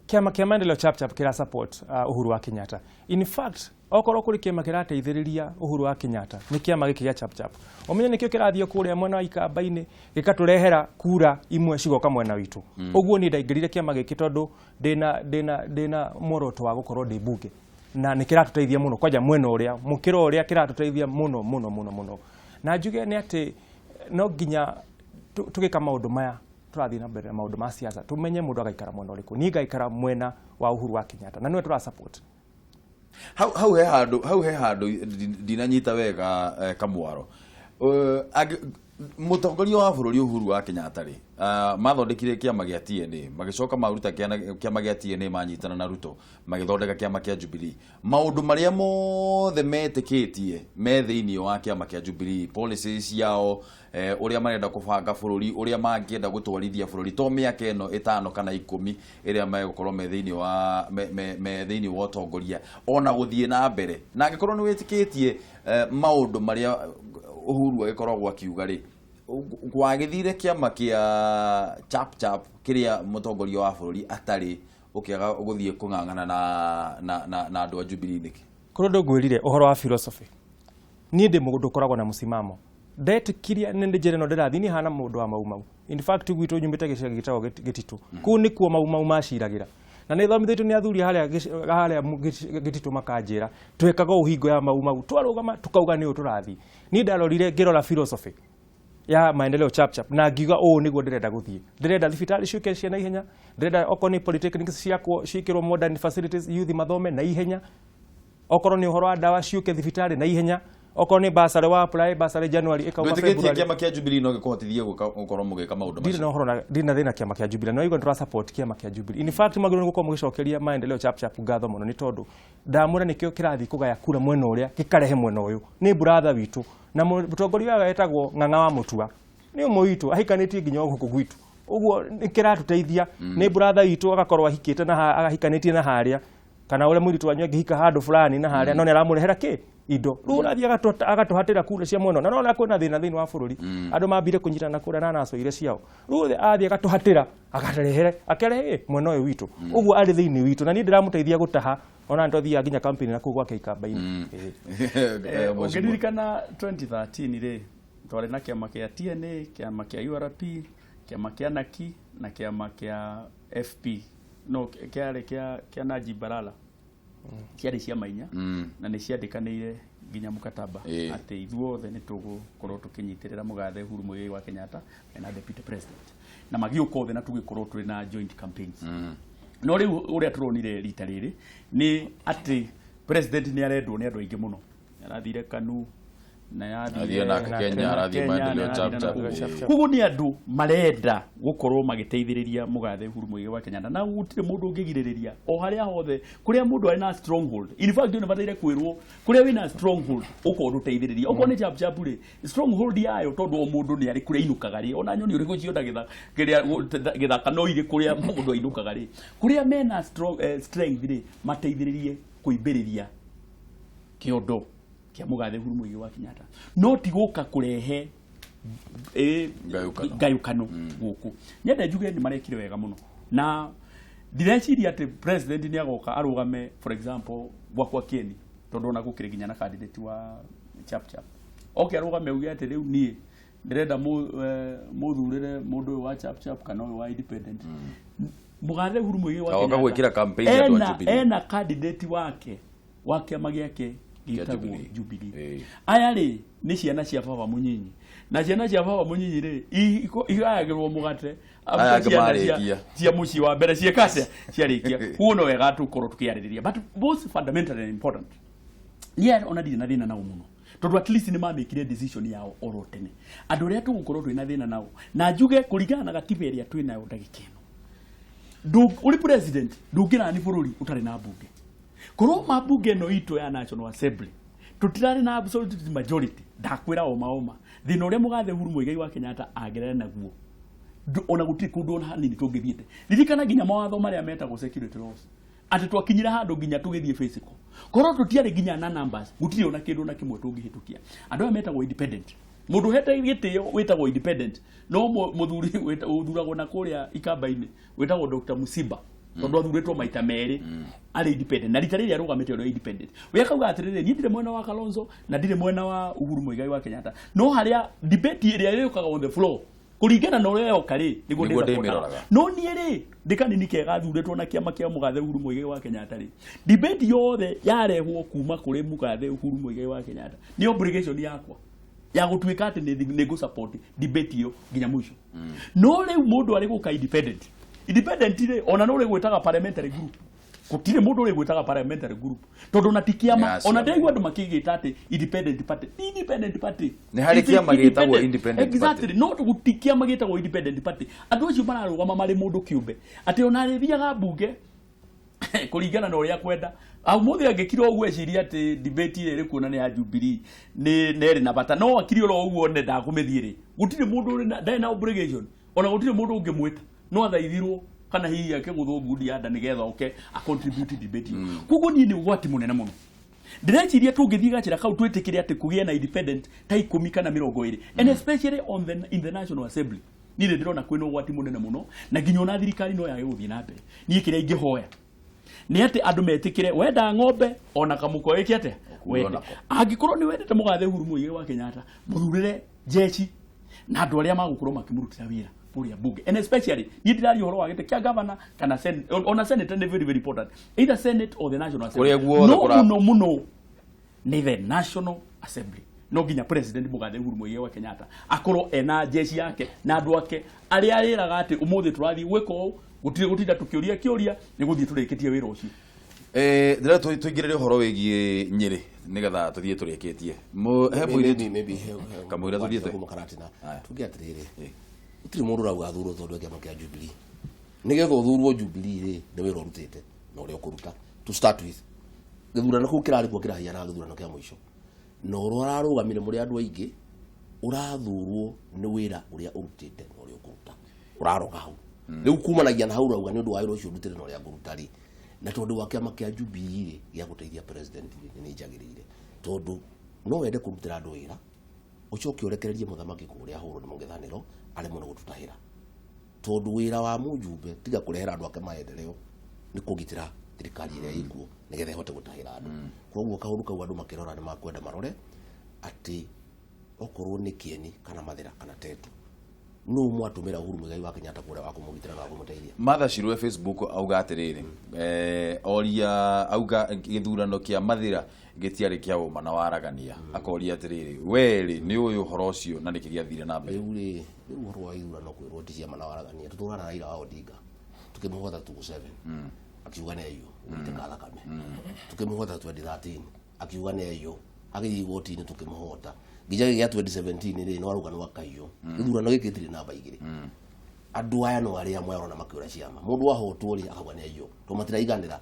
Kĩama kĩa Maendeleo Chap Chap kĩra support Uhuru wa Kenyatta. In fact, okorwo kũrĩ kĩama kĩrateithĩrĩria Uhuru wa Kenyatta nĩ kĩama gĩkĩ gĩa Chap Chap. Ũmenye nĩkĩo kĩrathiĩ kũrĩa mwena wa Ikamba-inĩ gĩkatũrehera kura imwe cigoka mwena witũ. Ũguo niĩ ndaingĩrire kĩama gĩkĩ tondũ ndĩna muoroto wa gũkorwo ndĩ mbunge, na nĩ kĩratũteithia mũno kwanja mwena ũrĩa mũkĩra ũrĩa kĩratũteithia mũno mũno mũno mũno. Na njuge nĩ atĩ no nginya tũgĩka maũndũ maya tũrathiĩ na mbere na maũndũ ma siasa tumenye mũndũ agaikara mwena ũrĩkũ. Niĩ ngaikara mwena wa Uhuru wa Kenyatta na nĩwe tũra support. Hau he handũ ndinanyita wega, Kamwaro. Mũtongoria wa bũrũri Uhuru wa Kenyatta rĩ, mathondekire kĩama gĩa TNA, magĩcoka maruta kĩama gĩa TNA manyitana na Ruto, magĩthondeka kĩama kĩa Jubilee. Maũndũ marĩa mothe metĩkĩtie me thĩinĩ wa kĩama kĩa Jubilee, policies ciao, ũrĩa marenda kũbanga bũrũri, ũrĩa mangĩenda gũtwarithia bũrũri to mĩaka ĩno 5 kana 10 ĩrĩa megũkorwo me thĩinĩ wa me thĩinĩ wa ũtongoria ona gũthiĩ na mbere. Na angĩkorwo nĩ wĩtĩkĩtie maũndũ marĩa Uhuru agĩkoragwo akiuga rĩ, gwagĩthire kĩama kĩa Chap Chap kĩrĩa mũtongoria wa bũrũri atarĩ, ũkĩaga gũthiĩ kũng'ang'ana na andũ a Jubilee nĩkĩ? Kũrĩ ũndũ ngwĩrire ũhoro wa philosophy. Niĩ ndĩ mũndũ ũkoragwo na mũsimamo. Ndetĩkirie nĩ njĩra ĩno ndĩrathiĩ, niĩ hana mũndũ wa Mau Mau. In fact gwitũ nyumĩte gĩcagi gĩtagwo Gĩtitũ. Kũu nĩkuo Mau Mau maciragĩra. Na nĩ thomithĩtio nĩ athuri harĩa Gĩtitũ makanjĩra twekaga ũũ hingo ya Mau Mau, twarũgama tukauga nĩ ũũ tũrathiĩ. Niĩ ndarorire ngĩrora philosophy ya Maendeleo Chap Chap na ngiuga ũũ nĩguo ndĩrenda gũthiĩ. Ndĩrenda thibitarĩ ciũke cia naihenya, ndĩrenda okorwo nĩ polytechnics ciakwo ciĩkĩrwo modern facilities, youth mathome na ihenya, okorwo nĩ ũhoro wa ndawa ciũke thibitarĩ na ihenya, okorwo nĩ bursary wa apply bursary January ĩkauma Ndwĩtĩkĩtie February. Kĩama kĩa Jubilee no gĩkũhotithie gũkorwo mũgĩka maũndũ Ndirĩ macio? na ũhoro na ndirĩ na thĩna kĩama kĩa Jubilee, no igua nĩ support kĩama kĩa Jubilee. In fact magĩrĩirwo nĩ gũkorwo mũgĩcokeria Maendeleo Chap Chap ngatho mũno, nĩ tondũ ndamwĩra nĩkĩo kĩrathiĩ kũgaya kura mwena ũrĩa gĩkarehe mwena ũyũ. Nĩ brother witũ na mũtongoria wao etagwo Ng'ang'a wa Mũtua, nĩ ũmwe witũ, ahikanĩtie nginya gũkũ gwitũ. Ũguo nĩ kĩratũteithia. Nĩ brother witũ agakorwo ahikĩte na ahikanĩtie na harĩa, kana ũrĩa mũirĩtu wanyu angĩhika handũ fulani na harĩa, no nĩ aramũrehera kĩ indo. Rĩu ũrathiĩ agatũhatĩra kura cia mwena, na nona kwĩna thĩna thĩinĩ wa bũrũri. Andũ mambire kũnyitana kũrĩa na naco iria ciao. Rĩu athiĩ agatũhatĩra, akarehere, akarehe mwena ũyũ witũ. Ũguo arĩ thĩinĩ witũ, na niĩ ndĩramũteithia gũtaha, ona nĩtwathiaga nginya campaign na kũu gwake Ikamba-inĩ. Ũngĩririkana 2013 rĩ, twarĩ na kĩama kĩa TNA, kĩama kĩa URP, kĩama kĩa NAKI na kĩama kĩa FP. No kĩarĩ kĩa Najib Balala. Ciarĩ ciama inya na nĩ ciandĩkanĩire nginya mũkataba atĩ ithuothe nĩ tũgũkorwo tũkĩnyitĩrĩra mũgathe Uhuru Muigai wa Kenyatta na deputy president, na magĩũka othe na tũgĩkorwo twĩ na joint campaigns. No rĩu ũrĩa tũronire rita rĩrĩ nĩ atĩ president nĩ arendwo nĩ andũ aingĩ mũno. Arathire KANU na yathire na Kenya, arathiĩ Maendeleo Chap Chap. Koguo nĩ andũ marenda gũkorwo magĩteithĩrĩria mũgathe Uhuru Muigai wa Kenyatta, na gũtirĩ mũndũ ũngĩgirĩrĩria o harĩa hothe kũrĩa mũndũ arĩ na stronghold. In fact nĩ bataire kwĩrwo kũrĩa wĩna stronghold ũkorwo ndũteithĩrĩria. Okorwo nĩ Chap Chap rĩ, stronghold yayo tondũ o mũndũ nĩ arĩ kũrĩa ainũkaga rĩ, ona nyoni ũrĩkũ ciona gĩthaka no irĩ kũrĩa mũndũ ainũkaga rĩ, kũrĩa mena strength rĩ, mateithĩrĩrie kũimbĩrĩria kĩondo kĩa mũgathe Uhuru Muigai wa Kenyatta, no ti gũka kũrehe ngayũkano gũkũ. Nyende njuge nĩ marekire wega mũno, na ndireciria atĩ president nĩ agoka arũgame for example gwakwa Kieni, tondũ ona gũkĩrĩ nginya na candidate wa Chap Chap, oke arũgame auge atĩ rĩu niĩ ndĩrenda mũthurĩre mũndũ ũyũ wa Chap Chap kana ũyũ wa independent. Mũgathe Uhuru Muigai wa Kenyatta gwĩkĩra campaign andũ a Jubilee, ena candidate wake wa kĩama gĩake gĩtagwo Jubilee. Aya rĩ nĩ ciana cia baba mũnyinyi, na ciana cia baba mũnyinyi rĩ igayagĩrwo mũgate ciana cia mũciĩ wa mbere ciĩka atĩa ciarĩkia. Koguo no wega tũkorwo tũkĩarĩrĩria, but most fundamentally important, niĩ ona ndirĩ na thĩna nao mũno, Tondu at least nĩ mamĩkire decision yao oro tene. Andũ arĩa tũgũkorwo twĩna thĩna nao na njuge kũringana na gatiba ĩrĩa twĩ nayo ndagĩka ĩno, ũrĩ president ndũngĩrani bũrũri ũtarĩ na mbunge. Korwo ma mbunge ĩno itũ ya National Assembly tũtirarĩ na absolute majority, ndakwĩra oma oma thĩna ũrĩa mũgathe Uhuru Muigai wa Kenyatta angerera naguo ona gũtirĩ kũndũ ona hanini tũngĩthiĩte. Ririkana nginya mawatho marĩa metagwo security laws atĩ twakinyire handũ nginya tũgĩthiĩ physical. Korwo tũtiarĩ nginya na numbers gũtirĩ ona kĩndũ na kĩmwe tũngĩhĩtũkia. Andũ aya metagwo independent, mũndũ ũhete gĩtĩo wĩtagwo independent no mũthuri ũthuragwo na kũrĩa ikamba-inĩ wĩtagwo Dr. Musimba tondũ athurĩtwo maita merĩ arĩ independent na rita rĩrĩa arũgamĩte ũrĩa independent. We akauga atĩrĩrĩ, niĩ ndirĩ mwena wa Kalonzo na ndirĩ mwena wa Uhuru Muigai wa Kenyatta, no harĩa debate ĩrĩa ĩrĩũkaga on the floor kũringana na ũrĩa yoka rĩ nĩguo ndĩmĩroraga. No niĩ rĩ ndĩ kanini kega thurĩtwo na kĩama kĩa mũgathe Uhuru Muigai wa Kenyatta rĩ, debate yothe yarehwo kuma kũrĩ mũgathe Uhuru Muigai wa Kenyatta nĩ obligation yakwa ya gũtuĩka atĩ nĩ ngũ support debate ĩyo nginya mũico. No rĩu mũndũ arĩ gũka independent, independent rĩ ona no ũrĩ gwĩtaga parliamentary group, gũtirĩ mũndũ ũrĩ gwĩtaga parliamentary group tondũ na ti kĩama. Ona ndĩraigua andũ makĩgĩta atĩ independent party, independent party nĩ harĩ kĩama gĩtagwo independent party. Exactly, no gũtirĩ kĩama gĩtagwo independent party. Andũ acio mararũgama marĩ mũndũ kĩũmbe atĩ ona arĩthiaga mbunge kũringana na ũrĩa kwenda. Ũmũthĩ angĩkira ũguo eciria atĩ debate ĩrĩa ĩrĩ kuona nĩ ya Jubilee nĩ ĩrĩ na bata, no akiri oro ũguo ne ndakũmĩthiĩ rĩ, gũtirĩ mũndũ ũrĩ na ndarĩ na obligation, ona gũtirĩ mũndũ ũngĩmwĩta, no athaithirwo kana hihi akĩgũthwo ngundi ya nda nĩgetha oke a contribute debate. Koguo niĩ nĩ ũgwati mũnene mũno. Ndĩreciria tũngĩthiĩ gacĩra kau twĩtĩkĩre atĩ kũgĩe na independent ta 10 kana 20, and especially on the in the National Assembly, niĩ ndĩrona kwĩna ũgwati mũnene mũno na nginya ona thirikari no yage gũthiĩ na mbere. Niĩ kĩrĩa ingĩhoya nĩ atĩ andũ metĩkĩre wenda ng'ombe ona kamũko ĩke atĩa wende. Angĩkorwo nĩ wendete mũgathe Uhuru Muigai wa Kenyatta, mũthurĩre jeshi na andũ arĩa magũkorwo makĩmũrutĩra wĩra kũrĩa mbunge. And especially niĩ ndĩraria ũhoro wa gĩtĩ kĩa governor kana ona senator nĩ very very important, either senate or the National Assembly. No mũno mũno nĩ the National Assembly. No nginya president mũgathe Uhuru Muigai wa Kenyatta akorwo ena jeshi yake na andũ ake arĩa arĩraga atĩ ũmũthĩ tũrathiĩ gwĩka ũũ, gũtirĩ gũtinda tũkĩũria kĩũria, nĩ gũthiĩ tũrĩkĩtie wĩra ũcio. Ndĩrenda tũingĩrĩre ũhoro wĩgiĩ Nyĩrĩ nĩgetha tũthiĩ tũrĩkĩtie. He mũirĩtu kamũira tũthiĩte karatina tuge atĩrĩrĩ, gũtirĩ mũndũ ũrauga athurwo tondũ wa kĩama kĩa Jubilee. Nĩgetha ũthurwo Jubilee rĩ, nĩ wĩra ũrutĩte na ũrĩa ũkũruta to start with. Gĩthurano kĩu kĩrarĩ kuo kĩrahiana gĩthurano kĩa mũico, na ũrĩa ũrarũgamire mũrĩ andũ aingĩ ũrathurwo nĩ wĩra ũrĩa ũrutĩte na ũrĩa ũkũruta ũraroga hau. Rĩu kumanagia na hau ũrauga nĩ ũndũ wa wĩra ũcio ndutĩte na ũrĩa ngũruta rĩ, na tondũ wa kĩama kĩa Jubilee rĩ gĩa gũteithia president rĩ nĩ njagĩrĩire, tondũ no wende kũrutĩra andũ wĩra ũcoke ũrekererie mũthamaki kũrĩa ahũrwo nĩ mũng'ethanĩro aremwo nĩ gũtũtahĩra, tondũ wĩra wa mũjumbe tiga kũrehera andũ ake maendeleo nĩ kũgitĩra thirikari ĩrĩa ĩkuo nĩgetha ĩhote gũtahĩra andũ. Koguo kaũndũ kau andũ makĩrora nĩ makwenda marore atĩ okorwo nĩ Kĩeni kana Mathĩra kana Tetu, no mwatũmĩra Uhuru Muigai wa Kenyatta kũrĩa wa kũmũgitĩra na kũmũteithia. Martha Shirue Facebook auga atĩrĩrĩ, oria auga gĩthurano kĩa Mathĩra gĩtiarĩ kĩa ũma na waragania. Akoria atĩrĩrĩ, we rĩ nĩ ũyũ ũhoro ũcio na nĩkĩ gĩathire na mbere? Rĩu rĩ, rĩu ũhoro wa ithurano kwĩrwo ti ciama na waragania, tũtũraga na Raila wa Odinga tukĩmũhota 2007 akiuga nĩ aiyũ gũitĩka thakame, tukĩmũhota 2013 akiuga nĩ aiyũ, agĩthiĩ igoti-inĩ tukĩmũhota nginya gĩa 2017 rĩ no arauga nĩ wakaiyũ. Gĩthurano gĩkĩ gĩtirĩ namba igĩrĩ. Andũ aya no arĩa amwe arona makĩũra ciama, mũndũ ahotwo rĩ akauga nĩ aiyũ tondũ matiraiganĩra.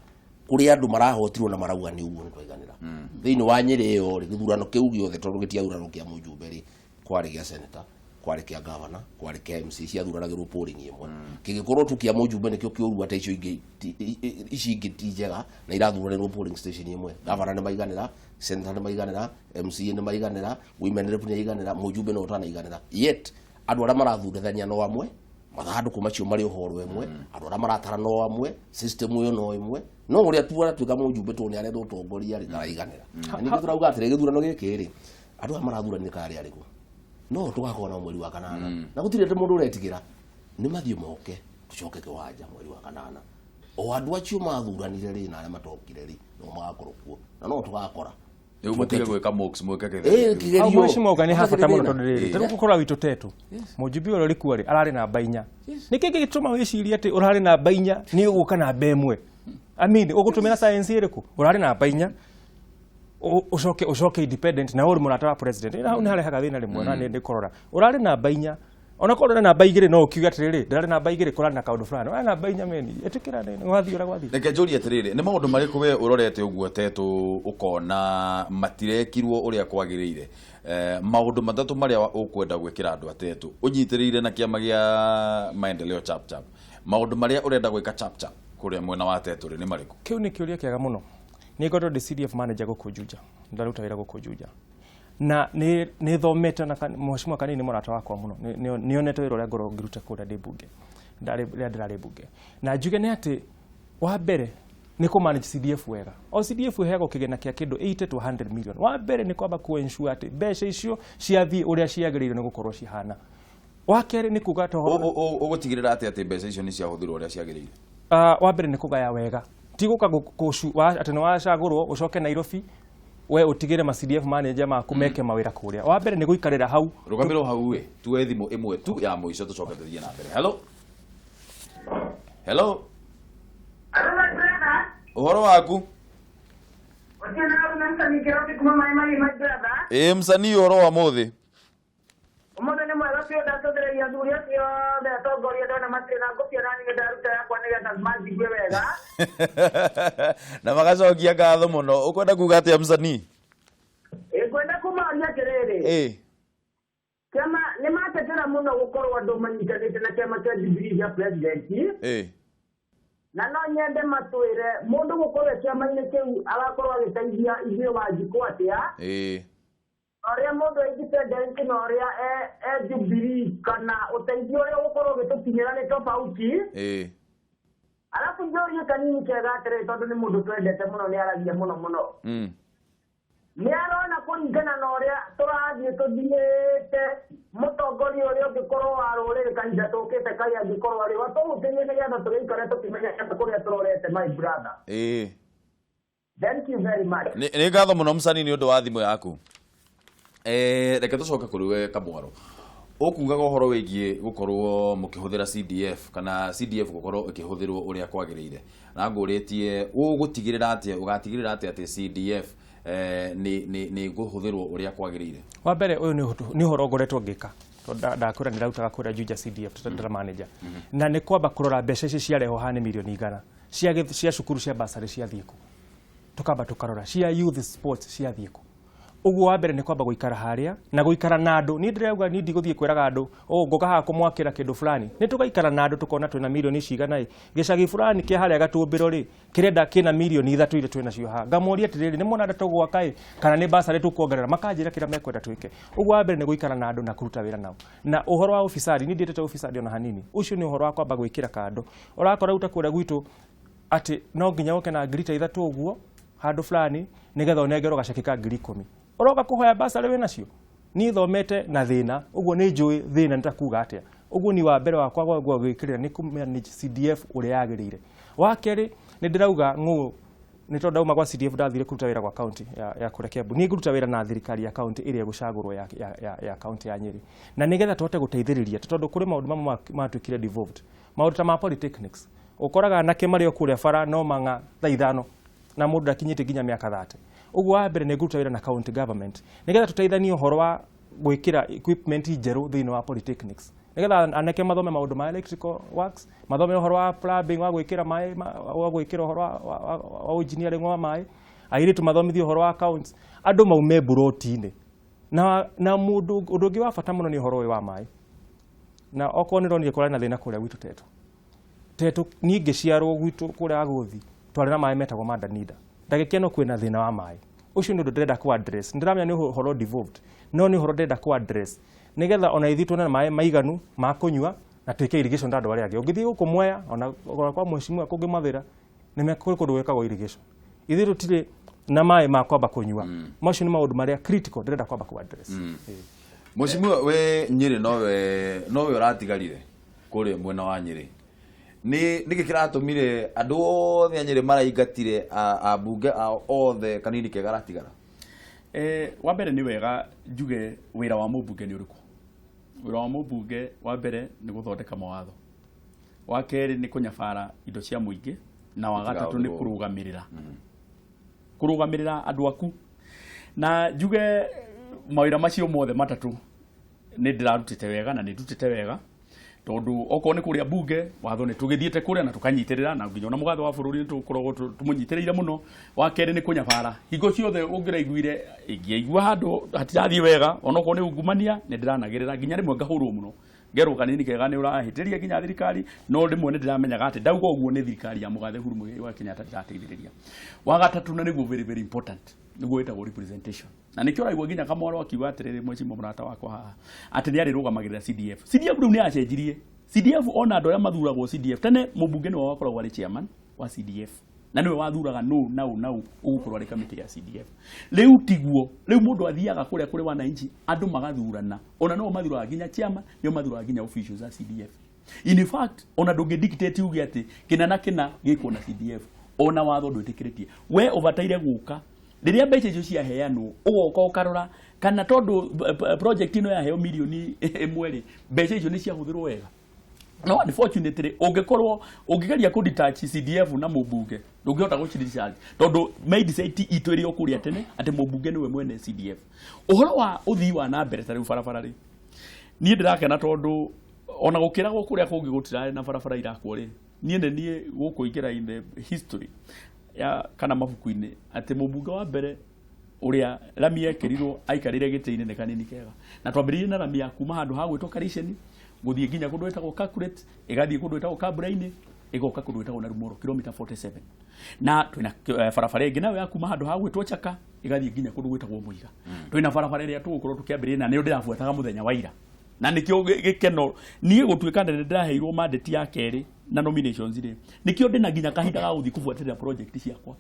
Kũrĩ andũ marahotirwo na marauga nĩ ũguo nĩ twaiganĩra. Thĩinĩ wa Nyĩrĩ ĩyo rĩ, gĩthurano kĩu gĩothe tondũ gĩtiathurano kĩa mũjumbe rĩ, kwarĩ gĩa senator, kwarĩ kĩa governor, kwarĩ kĩa MC, ciathuranagĩrwo polling ĩmwe. Kĩngĩkorwo tu kĩa mũjumbe nĩkĩo kĩũru atĩ icio ingĩ ici ingĩ ti njega na irathuranĩrwo polling station ĩmwe. Governor nĩ maiganĩra, senator nĩ maiganĩra, MC nĩ maiganĩra, women rep nĩ aiganĩra, mũjumbe no ũtanaiganĩra. Yet andũ arĩa marathurithania no amwe, mathandũkũ macio marĩ ũhoro ĩmwe, andũ arĩa maratara no amwe, system ĩyo no ĩmwe, no ũrĩa tu aratuĩka mũjumbe tondũ nĩ arenda ũtongoria rĩ ndaraiganĩra. Na ningĩ tũrauga atĩrĩ, gĩthurano gĩkĩ rĩ, andũ aya marathuranire karĩ arĩkũ? No tũgakorwo na mweri wa kanana na gũtirĩ atĩ mũndũ ũretigĩra, nĩ mathiĩ moke tũcoke kĩwanja mweri wa kanana. O andũ acio mathuranire rĩ na arĩa matokire rĩ no magakorwo kuo na no tũgakora. Rĩu mũtige gwĩka mocks mwĩke kĩgerio. Mheshimiwa nĩ habata mũno tondũ rĩrĩ tarĩu gũkorwo witũ Tetu mũjumbe ũrĩa ũrĩ kuo rĩ ararĩ namba 4. Nĩkĩ gĩgĩtũma wĩcirie atĩ ũrarĩ namba 4 nĩ ũgũka namba 1? I mean ũgũtũmĩra science ĩrĩkũ? Ũrarĩ namba 4 Ucoke independent na uri murata wa president. Hau ni harehaga thina rimwe na ni korora. Urari namba 4. Ona korora namba 2 no ukiuga atiriri ndirari namba 2 kurari na kaundu fulani. Urari namba 4 meni. Itikira ni gwathi ura gwathi. Reke njurie atiriri, ni maundu mariku we urorete uguo Tetu ukona matirekirwo uria kwagiriire? Maundu matatu maria ukwenda gwikira andu atetu unyitiriire na kiama gia maendeleo chap chap. Maundu maria urenda gwika chap chap kuria mwena wa Tetu ri ni mariku? Kiu ni kiuria kiega muno. Ni ngoretwo ndi CDF manager guku Juja. Ndaruta wira guku Juja. Na ni thomete na mheshimiwa Kanini ni murata wakwa muno. Nionete wira uria ngorwo ngiruta kuria ndi bunge. Ndarĩ bunge. Na njuge ni ati wa mbere ni ku manage CDF wega. O CDF heagwo kigena kia kindu 80 to 100 million. Wa mbere ni kwamba ku ensure ati mbeca icio ciathie uria ciagiriire ni gukorwo cihana. Wa keri ni kuga to ugutigirira ati mbeca icio ni ciahuthirwo uria ciagiriire. Wa mbere ni kugaya wega. Ti guka ati ni wacagurwo ucoke Nairobi we utigire ma CDF manager maku meke mawira kuria. Wa mbere ni guikarira hau. Rugamirwo hau we tuwe thimu imwe tu ya muico tucoke tuthie na mbere. Hello. Hello. Uhoro waku? Ĩ msanii uhoro wa muthi? Umuthi ni mwega biũ ndacothereria athuri acio othe atongoria ndona matirĩ na ngũbia na niĩ ndaruta yakwa nĩgetha manjigue wega. Na magacokia ngatho mũno. Ũkwenda kuga atĩa msanii? Ngwenda kũmaria atĩrĩrĩ. Kĩama nĩ matetera mũno gũkorwo andũ manyitanĩte na kĩama kĩa Jubilee gĩa president. Na no nyende matwĩre mũndũ gũkorwo e kĩama-inĩ kĩu agakorwo agĩteithia ithuĩ Wanjikũ atĩa. Ũrĩa mũndũ independent na ũrĩa e Jubilee kana ũteithio ũrĩa ũgũkorwo ũgĩtũkinyĩra nĩ tofauti. Alafu njũrie Kanini kega atĩrĩrĩ tondũ nĩ mũndũ twendete mũno nĩ aragia mũno mũno. Nĩ arona kũringana na ũrĩa tũrathiĩ tũthiĩte mũtongoria ũrĩa ũngĩkorwo wa rũrĩrĩ kahinda tũkĩte kai angĩkorwo arĩ ho tũhutĩrie nĩgetha tũgĩikare tũkĩmenyete kũrĩa tũrorete my brother. Thank you very much. Nĩ ngatho mũno msanii nĩ ũndũ wa thimũ yaku. Reke tũcoke kũrĩ we Kamwaro. Ũkugaga ũhoro wĩgiĩ gũkorwo mũkĩhũthĩra CDF kana CDF gũkorwo ĩkĩhũthĩrwo ũrĩa kwagĩrĩire. Na ngũrĩtie ũgũtigĩrĩra atĩa ũgatigĩrĩra atĩa atĩ CDF nĩ gũhũthĩrwo ũrĩa kwagĩrĩire? Wa mbere ũyũ nĩ ũhoro ngoretwo ngĩka. Tondũ ndakwĩra ndĩrarutaga kũrĩa Juja CDF ndĩra manager. Na nĩ kwamba kũrora mbeca ici ciarehwo haha nĩ mirioni 100 cia cukuru cia basarĩ ciathiĩ kũ. Tukamba tukarora cia youth sports ciathiĩ kũ. Ũguo wa mbere nĩ kwamba gũikara harĩa na gũikara na andũ. Niĩ ndĩrauga niĩ ndigũthiĩ kwĩraga andũ ngũka haha kũmwakĩra kĩndũ fulani. Nĩ tũgaikara na andũ tũkona twĩna mirioni cigana ĩ. Gĩcagi fulani kĩa harĩa Gatũmbĩro rĩ kĩrenda kĩna mirioni 3 iria twĩna cio haha. Ngamoria atĩrĩrĩ nĩ mwona tũgwaka ĩ kana nĩ basarĩ tũkuongerera, makanjĩra kĩrĩa mekwenda twĩke. Ũguo wa mbere nĩ gũikara na andũ na kũruta wĩra nao. Na ũhoro wa ũbicadi niĩ ndiĩtĩte ũbicadi ona hanini. Ũcio nĩ ũhoro wa kwamba gwĩkĩra kando. Ũrakora rĩu ta kũrĩa gwitũ atĩ no nginya ũke na ngiri ta 3 ũguo handũ fulani nĩgetha ũnengerwo gaceki ka ngiri 10. Ũroka kũhoya basarĩ wĩ nacio. Niĩ thomete na thĩna, ũguo nĩ njũĩ thĩna nĩ ta kuga atĩa. Ũguo ni wa mbere wakwa gwa gwĩkĩrĩra nĩ kũ manage CDF ũrĩa yagĩrĩire. Wa kerĩ nĩ ndĩrauga ng'ũ nĩ tondũ ndauma gwa CDF ndathire kũruta wĩra gwa county ya kũrĩa Kiambu. Niĩ ngũruta wĩra na thirikari ya county ĩrĩa ĩgũcagũrwo ya county ya Nyĩrĩ. Na nĩgetha tũhote gũteithĩrĩria tondũ kũrĩ maũndũ mamwe matuĩkire devolved. Maũndũ ta ma polytechnics. Ũkoraga anake marĩ o kũrĩa bara no mang'a thaa 5 na mũndũ ndakinyĩte nginya mĩaka 30. Ũguo wa mbere nĩ ngũruta wĩra na county government nĩgetha tũteithanie ũhoro wa gwĩkĩra equipment njerũ thĩinĩ wa polytechnics nĩgetha anake mathome maũndũ ma electrical works, mathome ũhoro wa plumbing, wa gwĩkĩra maĩ, wa gwĩkĩra ũhoro wa engineering wa maĩ, airĩtu mathomithio ũhoro wa accounts, andũ maume mburoti-inĩ. Na mũndũ ũndũ ũngĩ wa bata mũno nĩ ũhoro ũyũ wa maĩ. Na okorwo nĩ ndonire kũrarĩ na thĩna kũrĩa gwitũ Tetu. Tetu niĩ ngĩciarwo gwitũ kũrĩa Gũthi twarĩ na maĩ metagwo ma Danida. Ndagĩka ĩno kwĩna thĩna wa maĩ. Ũcio nĩ ũndũ ndĩrenda kũ address. Ndĩramenya nĩ ũhoro devolved, no nĩ ũhoro ndĩrenda kũ address nĩgetha ona ithuĩ tuone maĩ maiganu ma kũnyua na twĩke irrigation ta andũ arĩa angĩ. Ũngĩthiĩ gũkũ Mwea ona kwa mheshimiwa kũngĩ Mathĩra nĩ kũrĩ kũndũ gwĩkagwo irrigation. Ithuĩ tũtirĩ na maĩ ma kwamba kũnyua. Macio nĩ maũndũ marĩa critical ndĩrenda kwamba kũ address. Mheshimiwa we Nyĩrĩ nowe ũratigarire kũrĩa mwena wa Nyĩrĩ. Nĩ nĩkĩ kĩratũmire andũ othe a Nyĩrĩ maraingatire ambunge ao othe Kanini kega aratigara? Wa mbere nĩ wega njuge wĩra wa mũmbunge nĩ ũrĩkũ. Wĩra wa mũmbunge wa mbere nĩ gũthondeka mawatho. Wa kerĩ nĩ kũnyabara indo cia mũingĩ na wa gatatũ nĩ kũrũgamĩrĩra. Kũrũgamĩrĩra andũ aku. Na njuge mawĩra macio mothe matatũ nĩ ndĩrarutĩte wega na nĩ ndutĩte wega, tondu okorwo nĩ kũrĩa bunge watho nĩ tũgĩthiĩte kũrĩa na tũkanyitĩrĩra, na nginya ona mũgathe wa bũrũri nĩ tũkoragwo tũmũnyitĩrĩire mũno. Wa kerĩ nĩ kũnyabara, hingo ciothe ũngĩraiguire ingĩaigua handũ hatirathiĩ wega, onokorwo nĩ ungumania nĩ ndĩranagĩrĩra nginya rĩmwe ngahũrwo mũno, ngerwo kanini kega nĩ ũrahĩtĩria nginya thirikari, no rĩmwe nĩ ndĩramenyaga atĩ ndauga ũguo nĩ thirikari ya mũgathe Uhuru Muigai wa Kenyatta ndĩrateithĩrĩria. Wa gatatũ na nĩguo very very important, nĩguo wĩtagwo representation, na nĩkĩo ũraigua nginya Kamwaro akiuga atĩrĩrĩ, mwecimu mũrata wakwa haha, atĩ nĩ arĩrũgamagĩrĩra CDF. CDF rĩu nĩ yacenjirie. CDF ona andũ arĩa mathuragwo CDF, tene mũmbunge nĩwe wakoragwo arĩ chairman wa CDF, na nĩwe wathuraga nũ na ũ na ũ ũgũkorwo arĩ kamĩtĩ ya CDF. Rĩu tiguo, rĩu mũndũ athiaga kũrĩa kũrĩ wananchi, andũ magathurana, ona no mathuraga nginya chairman, nĩo mathuraga nginya officials a CDF. In fact, ona ndũngĩ dictate uge atĩ kĩna na kĩna gĩkwo na CDF, ona watho ndwĩtĩkĩrĩtie. We ũbataire gũka rĩrĩa mbeca icio ciaheanwo, ũgoka ũkarora kana tondũ project ĩno yaheo milioni 1 rĩ, mbeca icio nĩ ciahũthĩrwo wega. No unfortunately ũngĩkorwo ũngĩgeria kũ detach CDF na mũmbunge ndũngĩhota gũ detach, tondũ mindset itũ ĩrĩ o kũrĩa tene atĩ mũmbunge nĩwe mwene CDF. Ũhoro wa ũthii wa na mbere ta rĩu barabara rĩ, niĩ ndĩrakena tondũ ona gũkĩragwo kũrĩa kũngĩ gũtirarĩ na barabara irakwo rĩ, niĩ nĩ niĩ gũkũingĩra in the history ya kana mabuku-inĩ atĩ mũmbunge wa mbere ũrĩa rami ekĩrirwo aikarĩre gĩtĩ-inĩ nĩ kanini kega. Na twambĩrĩirie na rami ya kuma handũ ha gwĩtwo Kariceni gũthiĩ nginya kũndũ gwĩtagwo Kakuret, ĩgathiĩ kũndũ gwĩtagwo Kabura-inĩ, ĩgoka kũndũ gwĩtagwo Narumoro kilomita 47. Na twĩna barabara ĩngĩ nayo ya kuma handũ ha gwĩtwo Chaka ĩgathiĩ nginya kũndũ gwĩtagwo Mũiga. Twĩna barabara ĩrĩa tũgũkorwo tũkĩambĩrĩria na nĩyo ndĩrabuataga mũthenya wa ira. Na nĩkĩo gĩkeno niĩ gũtuĩka nĩ ndĩraheirwo mandate ya kerĩ na nominations rĩ, nĩkĩo ndĩna nginya kahinda ga gũthiĩ kũbuatĩrĩra project ciakwa,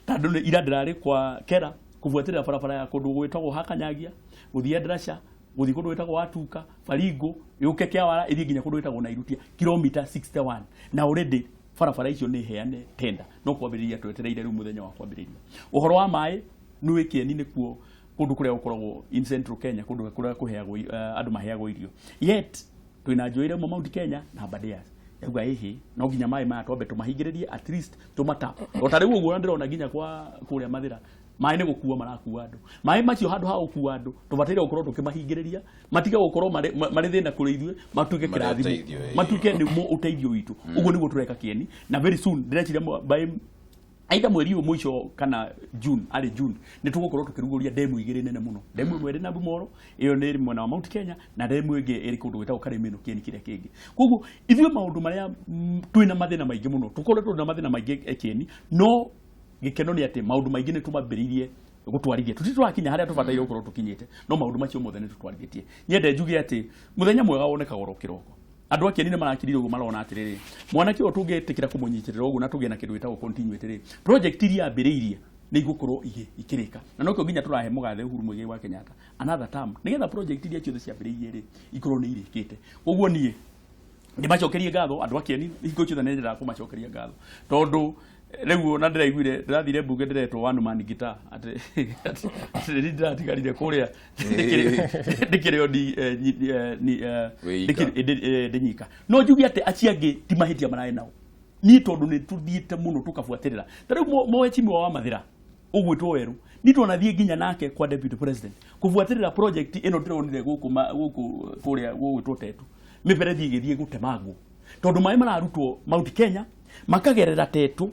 tondũ ira ndĩrarĩ kwa Kera kũbuatĩrĩra barabara ya kũndũ gwĩtagwo Hakanyagia, gũthiĩ Endrasha, gũthiĩ kũndũ gwĩtagwo Watuka, Baringo, yũke Kĩawara, ĩthiĩ nginya kũndũ gwĩtagwo Nairutia, kilomita 61. Na already barabara icio nĩ heane tender, no kwambĩrĩria twetereire rĩu mũthenya wa kwambĩrĩria. Ũhoro wa maĩ nĩ Kĩeni nĩkuo kũndũ kũrĩa gũkoragwo in Central Kenya, kũndũ kũrĩa kũheagwo andũ maheagwo irio, yet twĩna njũĩ ĩmwe Mount Kenya na Aberdares. Yauga ĩhĩ no nginya maĩ maya twambe tũmahingĩrĩrie at least tũmatap. O ta rĩu ũguo ndĩrona nginya kwa kũrĩa Mathĩra maĩ nĩ gũkua marakua andũ. Maĩ macio handũ ha gũkua andũ tũbataire gũkorwo tũkĩmahingĩrĩria, matige gũkorwo marĩ thĩna kũrĩ ithuĩ, matuĩke kĩrathimo, matuĩke nĩ ũteithio witũ. Ũguo nĩguo tũreka Kĩeni, na very soon ndĩreciria by either mweri ũyũ mũico kana June, arĩ June nĩ tũgũkorwo tũkĩrugũria demu igĩrĩ nene mũno. Demu ĩmwe ĩrĩ na Bumoro, ĩyo nĩ mwena wa Mount Kenya, na demu ĩngĩ ĩrĩ kũndũ gwĩtagwo Karĩmĩno Kĩeni kĩrĩa kĩngĩ. Koguo ithuĩ maũndũ marĩa twĩna mathĩna maingĩ mũno, tũkoretwo twĩna mathĩna maingĩ Kĩeni, no gĩkeno nĩ atĩ maũndũ maingĩ nĩ tũmambĩrĩirie gũtwarithia. Tũtirĩ tũrakinya harĩa tũbataire gũkorwo tũkinyĩte, no maũndũ macio mothe nĩ tũtwarithĩtie. Nyende njuge atĩ mũthenya mwega wonekaga oro kĩroko. Andũ a Kĩeni nĩ marakirire ũguo marona atĩrĩrĩ, mwanake ũyũ tũngĩtĩkĩra kũmũnyitĩrĩra ũguo na tũgĩe na kĩndũ gĩtagwo continuity rĩ, project iria ambĩrĩirie nĩ igũkorwo ikĩrĩka. Na nokĩo nginya tũrahe mũgathe Uhuru Muigai wa Kenyatta another term, nĩgetha project iria ciothe ciambĩrĩirie rĩ ikorwo nĩ irĩkĩte. Koguo niĩ ndĩmacokerie ngatho andũ a Kĩeni, hingo ciothe nĩ nyendaga kũmacokeria ngatho, tondũ rĩu ona ndĩraiguire ndĩrathire mbunge ndĩretwo one man guitar atĩ atĩ ndĩratigarire kũrĩa ndĩkĩrĩ o ndĩnyika. No njuge atĩ acio angĩ ti mahĩtia mararĩ nao, niĩ tondũ nĩ tũthiĩte mũno tũkabuatĩrĩra. Ta rĩu mũhecimiwa wa Mathĩra ũgwĩtwo Werũ, niĩ twanathiĩ nginya nake kwa deputy president kũbuatĩrĩra project ĩno ndĩronire gũkũ kũrĩa gũgwĩtwo Tetu, mĩberethi ĩgĩthiĩ gũtemangwo, tondũ maĩ mararutwo Mount Kenya makagerera Tetu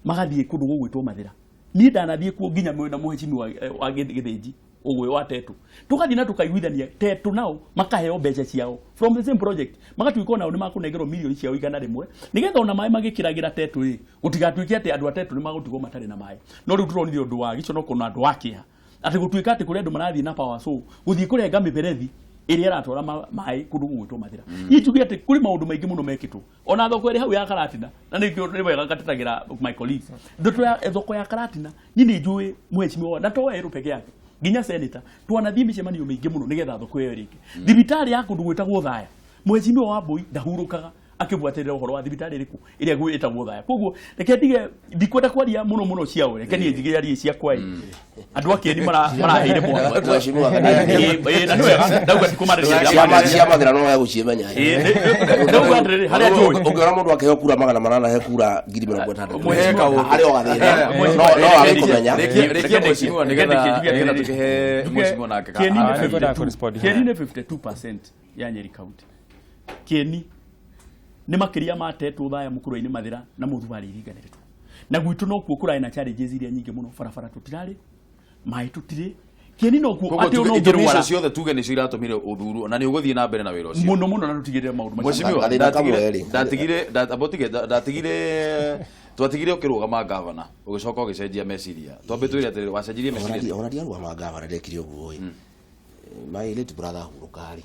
magathiĩ kũndũ gũgwĩtwo Mathĩra. Niĩ ndanathiĩ kuo nginya mwena mũhecimiwa wa Gĩthĩnji ũguo wa Tetu, tũgathiĩ na tũkaiguithania Tetu nao makaheo mbeca ciao from the same project, magatuĩka onao nĩ makũnengerwo milioni ciao 100 nĩgetha ona maĩ magĩkĩragĩra Tetu rĩ, gũtigatuĩke atĩ andũ a Tetu nĩ magũtigwo matarĩ na maĩ. No rĩu tũronire ũndũ wa gĩconoko na ũndũ wa kĩeha atĩ gũtuĩka atĩ kũrĩ andũ marathiĩ na power saw gũthiĩ kũrenga mĩberethi ĩrĩa ĩratwara maĩ kũndũ gũgwĩtwo Mathĩra. Niĩ njuge atĩ kũrĩ maũndũ maingĩ mũno mekĩtwo ona thoko ĩrĩ hau ya Karatina, na nĩkĩo nĩ wega ngatetagĩra my colleagues. Ndoto ya thoko ya Karatina niĩ nĩ njũĩ mũhecimiwa na to Werũ peke yake nginya senator twanathiĩ mĩcemanio mĩingĩ mũno nĩgetha thoko ĩyo ĩrĩke. Thibitarĩ ya kũndũ gwĩtagwo Thaya, mũhecimiwa wa Mbui ndahurũkaga akĩbuatĩrĩra ũhoro wa thibitarĩ ĩrĩkũ ĩrĩa ĩtagwo Othaya. Koguo reke ndige ndikwenda kwaria mũno mũno ciao, reke niĩ njige arie ciakwa ĩ. Andũ a Kĩeni maraheire mwaka. Mheshimiwa Na nĩ wega ndauga ndikũmarĩria. Cia Mathĩra no egũciĩmenya. Ndauga atĩrĩrĩ, harĩa njũĩ. Ũngĩona mũndũ akĩheo kura 800 he kura 60,000. Harĩ o gathĩna. No age kũmenya. Rĩkia mheshimiwa nĩgetha tũkĩhe mheshimiwa nake. Kĩeni nĩ 52% ya Nyeri County. Kĩeni nĩ makĩria ma Tetũ Othaya Mũkũrwe-inĩ Mathĩra na Mũthubarĩ iringanĩrĩtwo. Na gwitũ nokuo kũrarĩ na challenges iria nyingĩ mũno, barabara tũtirarĩ, maĩ tũtirĩ. Kĩeni nokuo atĩ ona itũmi icio ciothe tuge nĩcio iratũmire ũthurwo na nĩ ũgũthiĩ na mbere na wĩra ũcio mũno mũno, na tũtigĩrĩre maũndũ macio. Mheshimiwa, ndatigire twatigire ũkĩrũgama gavana ũgĩcoka ũgĩcenjia meciria. Twambe twĩre atĩrĩrĩ, wacenjirie meciria. Ona ndiarũgama gavana ndekire ũguo ĩ. My late brother hurũka rĩ,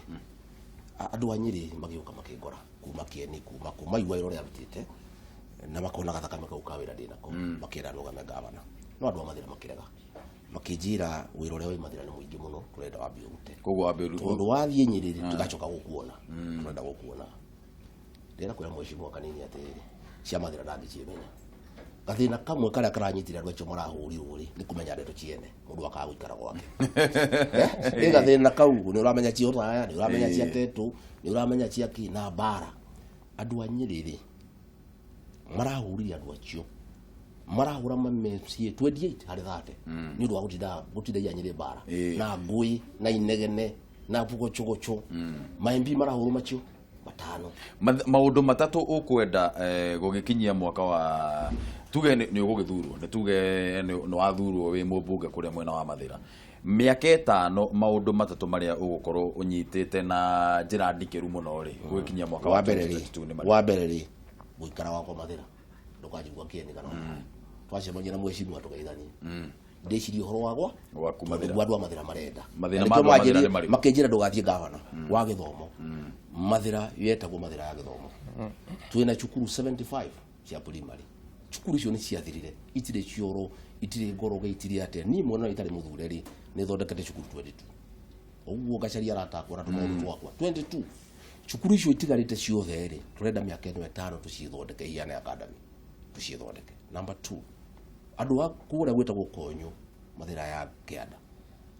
andũ a Nyĩrĩ magĩũka makĩngora kuma Kĩeni, kuma kũ maigua wĩra ũrĩa arutĩte na makona gathakame kau ka wĩra ndĩnako, makĩenda nũgame gavana. No andũ a Mathĩra makĩrega, makĩnjĩra wĩra ũrĩa wĩ Mathĩra nĩ mũingĩ mũno, tũrenda wambe ũrute. Koguo wambe ũrute. Tondũ wathiĩ Nyĩrĩ tũgacoka gũkuona, tũrenda gũkuona. Ndĩrenda kwĩra mheshimiwa kanini atĩrĩrĩ, cia Mathĩra ndangĩciĩmenya. Gathĩna kamwe karĩa karanyitire andũ acio marahũrirwo rĩ, nĩ kũmenya ndeto ciene, mũndũ akaga gũikara gwake. Nĩ gathĩna kau, nĩ ũramenya cia Othaya, nĩ ũramenya cia Tetũ, nĩ ũramenya cia kĩ na mbara. Andũ a Nyĩrĩ rĩ, marahũrire andũ acio, marahũra mameciĩ 28 harĩ 30 nĩ ũndũ wa gũtindagia Nyĩrĩ mbara na ngũĩ na inegene na bũgũcũgũcũ. Ma MP marahũrwo macio matano. Maũndũ matatũ ũkwenda gũgĩkinyia mwaka wa tuge nĩ ũgũgĩthurwo, nĩ tuge nĩ wathurwo wĩ mũmbunge kũrĩa mwena wa Mathĩra. Mĩaka ĩtano maũndũ matatũ marĩa ũgũkorwo ũnyitĩte na njĩra ndikĩru mũno rĩ, gũgĩkinyia mwaka wa 2022 nĩ marĩkũ? Wa mbere rĩ, gũikara gwakwa Mathĩra ndũkanjigua Kĩeni kana Othaya. Twacemania na mheshimiwa tũgeithanie. Ndĩcirie ũhoro wakwa gwaku Mathĩra. Nĩguo andũ a Mathĩra marenda. Mathĩna ma andũ a Mathĩra nĩ marĩkũ? Makĩnjĩra ndũgathiĩ gavana wa gĩthomo. Mathĩra yetagwo Mathĩra ya gĩthomo. Twĩna cukuru 75 cia primary. Cukuru icio nĩ ciathirire, itirĩ cioro, itirĩ ngoroge, itirĩ atĩa. Niĩ mwena itarĩ mũthure rĩ, nĩ thondekete cukuru 22. Ũguo ngacaria arata akwa na tũmaũndũ twakwa 22. Cukuru icio itigarĩte ciothe rĩ, tũrenda mĩaka ĩno ĩtano tũcithondeke ihane academy. Tũcithondeke. Number 2, andũ a kũrĩa gwĩtagwo Konyo, Mathĩra ya Kĩanda,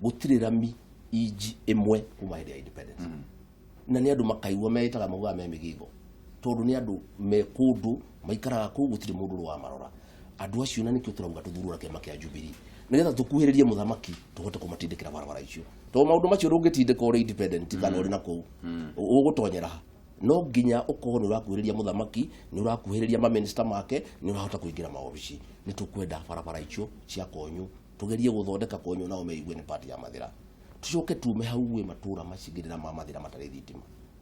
gũtirĩ rami inji ĩmwe kuma hĩndĩ ya independence. Na nĩ andũ makaigua meĩtaga maugaga me mĩgingo, tondũ nĩ andũ me kũndũ maikaraga kũu, gũtirĩ mũndũ ũrĩ wamarora. Andũ acio na nĩkĩo tũrauga tũthurwo na kĩama kĩa Jubilee, nĩgetha tũkuhĩrĩrie mũthamaki tũhote kũmatindĩkĩra barabara icio. Tondũ maũndũ macio ndũngĩtindĩka ũrĩ independent kana ũrĩ na kũu, ũgũtonyera ha? No nginya ũkorwo nĩ ũrakuhĩrĩria mũthamaki, nĩ ũrakuhĩrĩria maminista make, nĩ ũrahota kũingĩra maobici. Nĩ tũkwenda barabara icio cia Konyo, tũgerie gũthondeka Konyo nao meigue nĩ part ya Mathĩra. Tũcoke tume hau gwĩ matũra macigĩrĩra ma Mathĩra matarĩ thitima.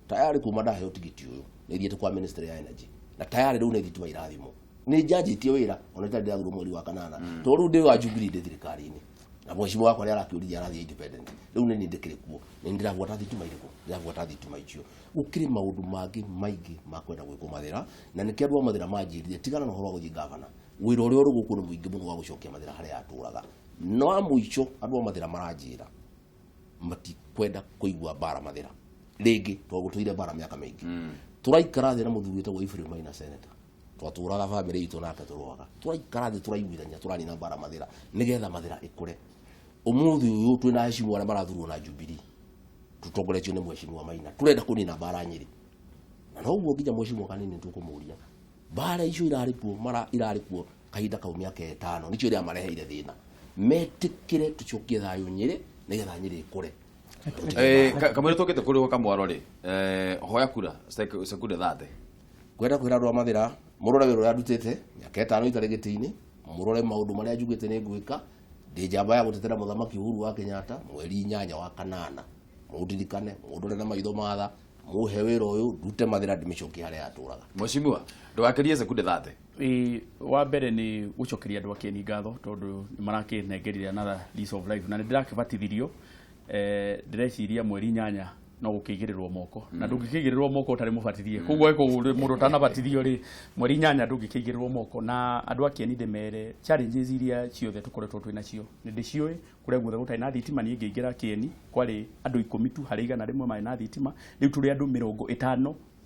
Tayarĩ kuma ndaheo tigiti ũyũ, nĩ thiĩte kwa Ministry ya Energy, na tayarĩ rĩu nĩ thitima irathimwo. Nĩ njanjĩtie wĩra ona itarĩ ndĩrathurwo mweri wa kanana. Tondũ rĩu ndĩ wa Jubilee ndĩ thirikari-inĩ. Na mheshimiwa wakwa nĩ arakĩũririe arathiĩ independent. Rĩu nĩ niĩ ndĩkĩrĩ kuo, nĩ ndĩrabuata thitima irĩkũ? Ndĩrabuata thitima icio. Gũkĩrĩ maũndũ mangĩ maingĩ ma kwenda gwĩkwo Mathĩra, na nĩkĩo andũ a Mathĩra manjĩrire tigana na ũhoro wa gũthiĩ gavana. Wĩra ũrĩa ũrĩ gũkũ nĩ mũingĩ mũno wa gũcokia Mathĩra harĩa yatũraga. No a mũico andũ a Mathĩra maranjĩra matikwenda kũigua mbara Mathĩra rĩngĩ, tondũ gũtũire mbara mĩaka mĩingĩ. Tũraikara thĩ na mũthuri wĩtagwo Ephraim Maina senator, twatũraga bamĩrĩ itũ nake tũrũaga, tũraikara thĩ tũraiguithania, tũranina mbara Mathĩra nĩgetha Mathĩra ĩkũre. Ũmũthĩ ũyũ twĩna heshimiwa arĩa marathurwo na Jubilee, tũtongoretio nĩ mheshimiwa Maina, tũrenda kũnina mbara Nyĩrĩ. Na noguo nginya mheshimiwa kanini tũkũmũria, mbara icio irarĩ kuo, mara irarĩ kuo kahinda kau mĩaka ĩtano, nĩcio iramareheire thĩna. Metĩkĩre tũcokie thayũ Nyĩrĩ nĩgetha Nyĩrĩ ĩkũre. Kamũira tũkĩte kũrĩ gwa Kamwaro rĩ, hoya kura sekunde 30. Kwenda kwĩra andũ a Mathĩra mũrore wĩra ũrĩa ndutĩte mĩaka ĩtano itarĩ gĩtĩ-inĩ, mũrore maũndũ marĩa njugĩte nĩ ngwĩka. Ndĩ njamba ya gũtetera mũthamaki Uhuru wa Kenyatta mweri 8 wa kanana. Mũndirikane, mũndore na maitho matha, mũhe wĩra ũyũ, ndute Mathĩra ndĩmĩcokie harĩa yatũraga. Mheshimiwa, ndũgakĩrie sekunde 30. Wa mbere nĩ gũcokeria andũ a Kĩeni ngatho tondũ nĩ marakĩnengerire another lease of life, na nĩ ndĩrakĩbatithirio. Ndĩreciria mweri 8 no gũkĩigĩrĩrwo moko, na ndũngĩkĩigĩrĩrwo moko ũtarĩ mũbatithie. Koguo ĩkũ mũndũ ũtanabatithio rĩ, mweri 8 ndũngĩkĩigĩrĩrwo moko. Na andũ a Kĩeni ndĩmere challenges iria ciothe tũkoretwo twĩ nacio nĩ ndĩciũĩ. Kũrĩa guothe gũtarĩ na thitima, niĩ ngĩingĩra Kĩeni kwarĩ andũ 10 tu harĩ 100 marĩ na thitima, rĩu tũrĩ andũ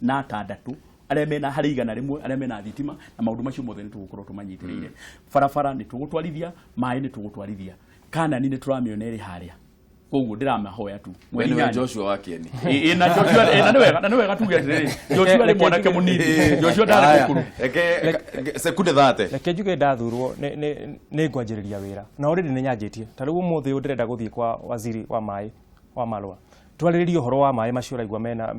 56 Arĩa mena harĩ 100 arĩa mena thitima na maũndũ macio mothe nĩ tũgũkorwo tũmanyitĩrĩire. Barabara nĩ tũgũtwarithia, maĩ nĩ tũgũtwarithia, Kanani nĩ tũramĩona ĩrĩ harĩa. Koguo ndĩramahoya tu. Mweri Joshua wa Kieni. Na Joshua na nĩ wega, na nĩ wega tuge atĩrĩrĩ, Joshua nĩ mwanake mũnini, Joshua ndarĩ mũkũrũ. Reke sekunde 30. Reke njuge ndathurwo nĩ ngwanjĩrĩria wĩra na already nĩ nyanjĩtie. Ta rĩu ũmũthĩ ũyũ ndĩrenda gũthiĩ kwa waziri wa maĩ wa Marũa, twarĩrĩrie ũhoro wa maĩ macio ũraigua mena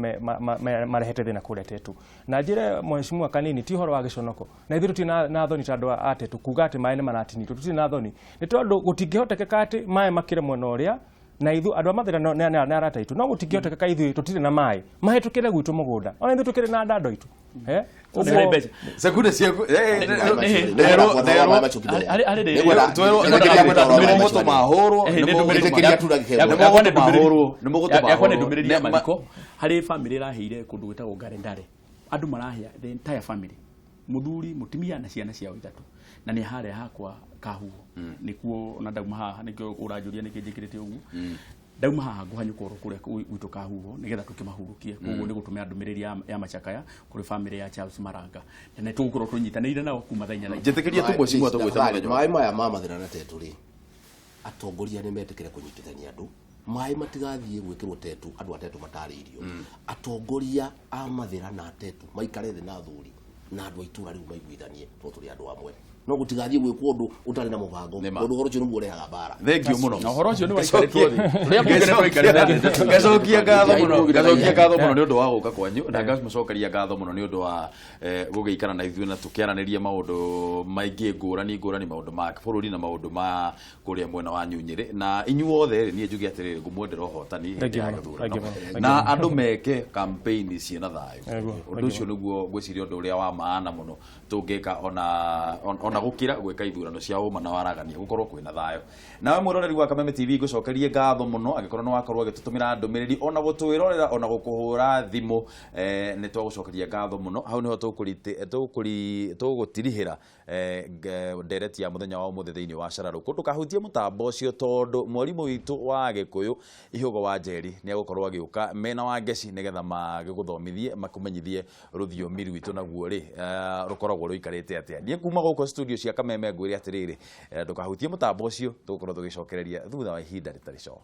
marehete thĩna kũrĩa Tetu. Na njĩre mheshimiwa Kanini ti ũhoro wa gĩconoko, na ithuĩ tũtirĩ na thoni ta andũ a Tetu kuga atĩ maĩ nĩ maratinitwo, tũtirĩ na thoni nĩ tondũ gũtingĩhotekeka atĩ maĩ makĩre mwena ũrĩa na ithuĩ andũ a Mathĩra nĩ arata aitũ, no gũtingĩhotekeka ithuĩ tũtirĩ na maĩ mahĩtũkĩre gwitũ mũgũnda, ona ithuĩ tũkĩrĩ na ndando itũ. Sekunde ciaku. Yakwa nĩ ndũmĩrĩri ya mathiko harĩ family ĩraheire kũndũ gwĩtagwo Ngarendare. Andũ marahĩa the entire family, mũthuri, mũtumia na ciana ciao ithatũ, na nĩ harĩa hakwa Kahuho nĩkuo na ndauma haha nĩkĩo ũranjũria nĩkĩ njĩkĩrĩte ũguo. Ndauma haha ngũhanyũka oro kũrĩa gwitũ Kahuho nĩgetha tũkĩmahurũkie. Koguo nĩ gũtũmĩra ndũmĩrĩri ya macakaya kũrĩ family ya Charles Maranga, na nĩ tũgũkorwo tũnyitanĩire nao kuma thaa 4. Njĩtĩkĩria tu mheshimiwa tũgwĩta mũthenya. Maĩ maya ma Mathĩra na Tetu rĩ, atongoria nĩ metĩkĩre kũnyitithania andũ, maĩ matigathiĩ gwĩkĩrwo Tetu andũ a Tetu matarĩirio. Atongoria a Mathĩra na Tetu maikare thĩ na athuri na andũ a itũra rĩu maiguithanie tondũ tũrĩ andũ amwe, no gũtigathiĩ gwĩkwo ũndũ ũtarĩ na mũbango, tondũ ũhoro ũcio nĩguo ũrehaga mbara. Thengiũ mũno. Na ũhoro ũcio nĩ waikarĩtwo thĩ. Tũrĩa mbunge nĩ twaikarĩte thĩ. Ngacokia ngatho mũno, ngacokia ngatho mũno nĩ ũndũ wa gũka kwanyu, na ngacokeria ngatho mũno nĩ ũndũ wa gũgĩikara na ithuĩ na tũkĩaranĩria maũndũ maingĩ ngũrani ngũrani, maũndũ ma bũrũri na maũndũ ma kũrĩa mwena wa Nyunyĩrĩ. Na inyuothe rĩ, niĩ njuge atĩrĩrĩ, ngũmwendera ũhotani hĩndĩ ya gĩthurano, na andũ meke campaign ciĩna thayũ. Ũndũ ũcio nĩguo ngwĩciria ũndũ ũrĩa wa maana mũno tũngĩka ona gũkĩra gwĩka ithurano cia ũma na waragania, gũkorwo kwĩna thayũ. Nawe mwĩroreri wa Kameme TV ngũcokerie ngatho mũno angĩkorwo nĩ wakorwo ũgĩtũtũmĩra ndũmĩrĩri ona gũtwĩrorera ona gũkũhũra thimũ, nĩ twagũcokeria ngatho mũno. Hau nĩho tũgũtirihĩra ndereti ya mũthenya wa ũmũthĩ thĩinĩ wa Cara Rũkũ. Ndũkahutie mũtambo ũcio tondũ mwarimũ witũ wa Gĩkũyũ Ihũgo wa Njeri nĩ egũkorwo agĩũka mena wa Ngeci nĩgetha magĩgũthomithie makũmenyithie rũthiomi rwitũ naguo rĩ rũkoragwo rũikarĩte atĩa. Niĩ kuma gũkũ studio cia Kameme ngwĩre atĩrĩrĩ, ndũkahutie mũtambo ũcio, tũgũkorwo tũgĩcokereria thutha wa ihinda rĩtarĩ coho.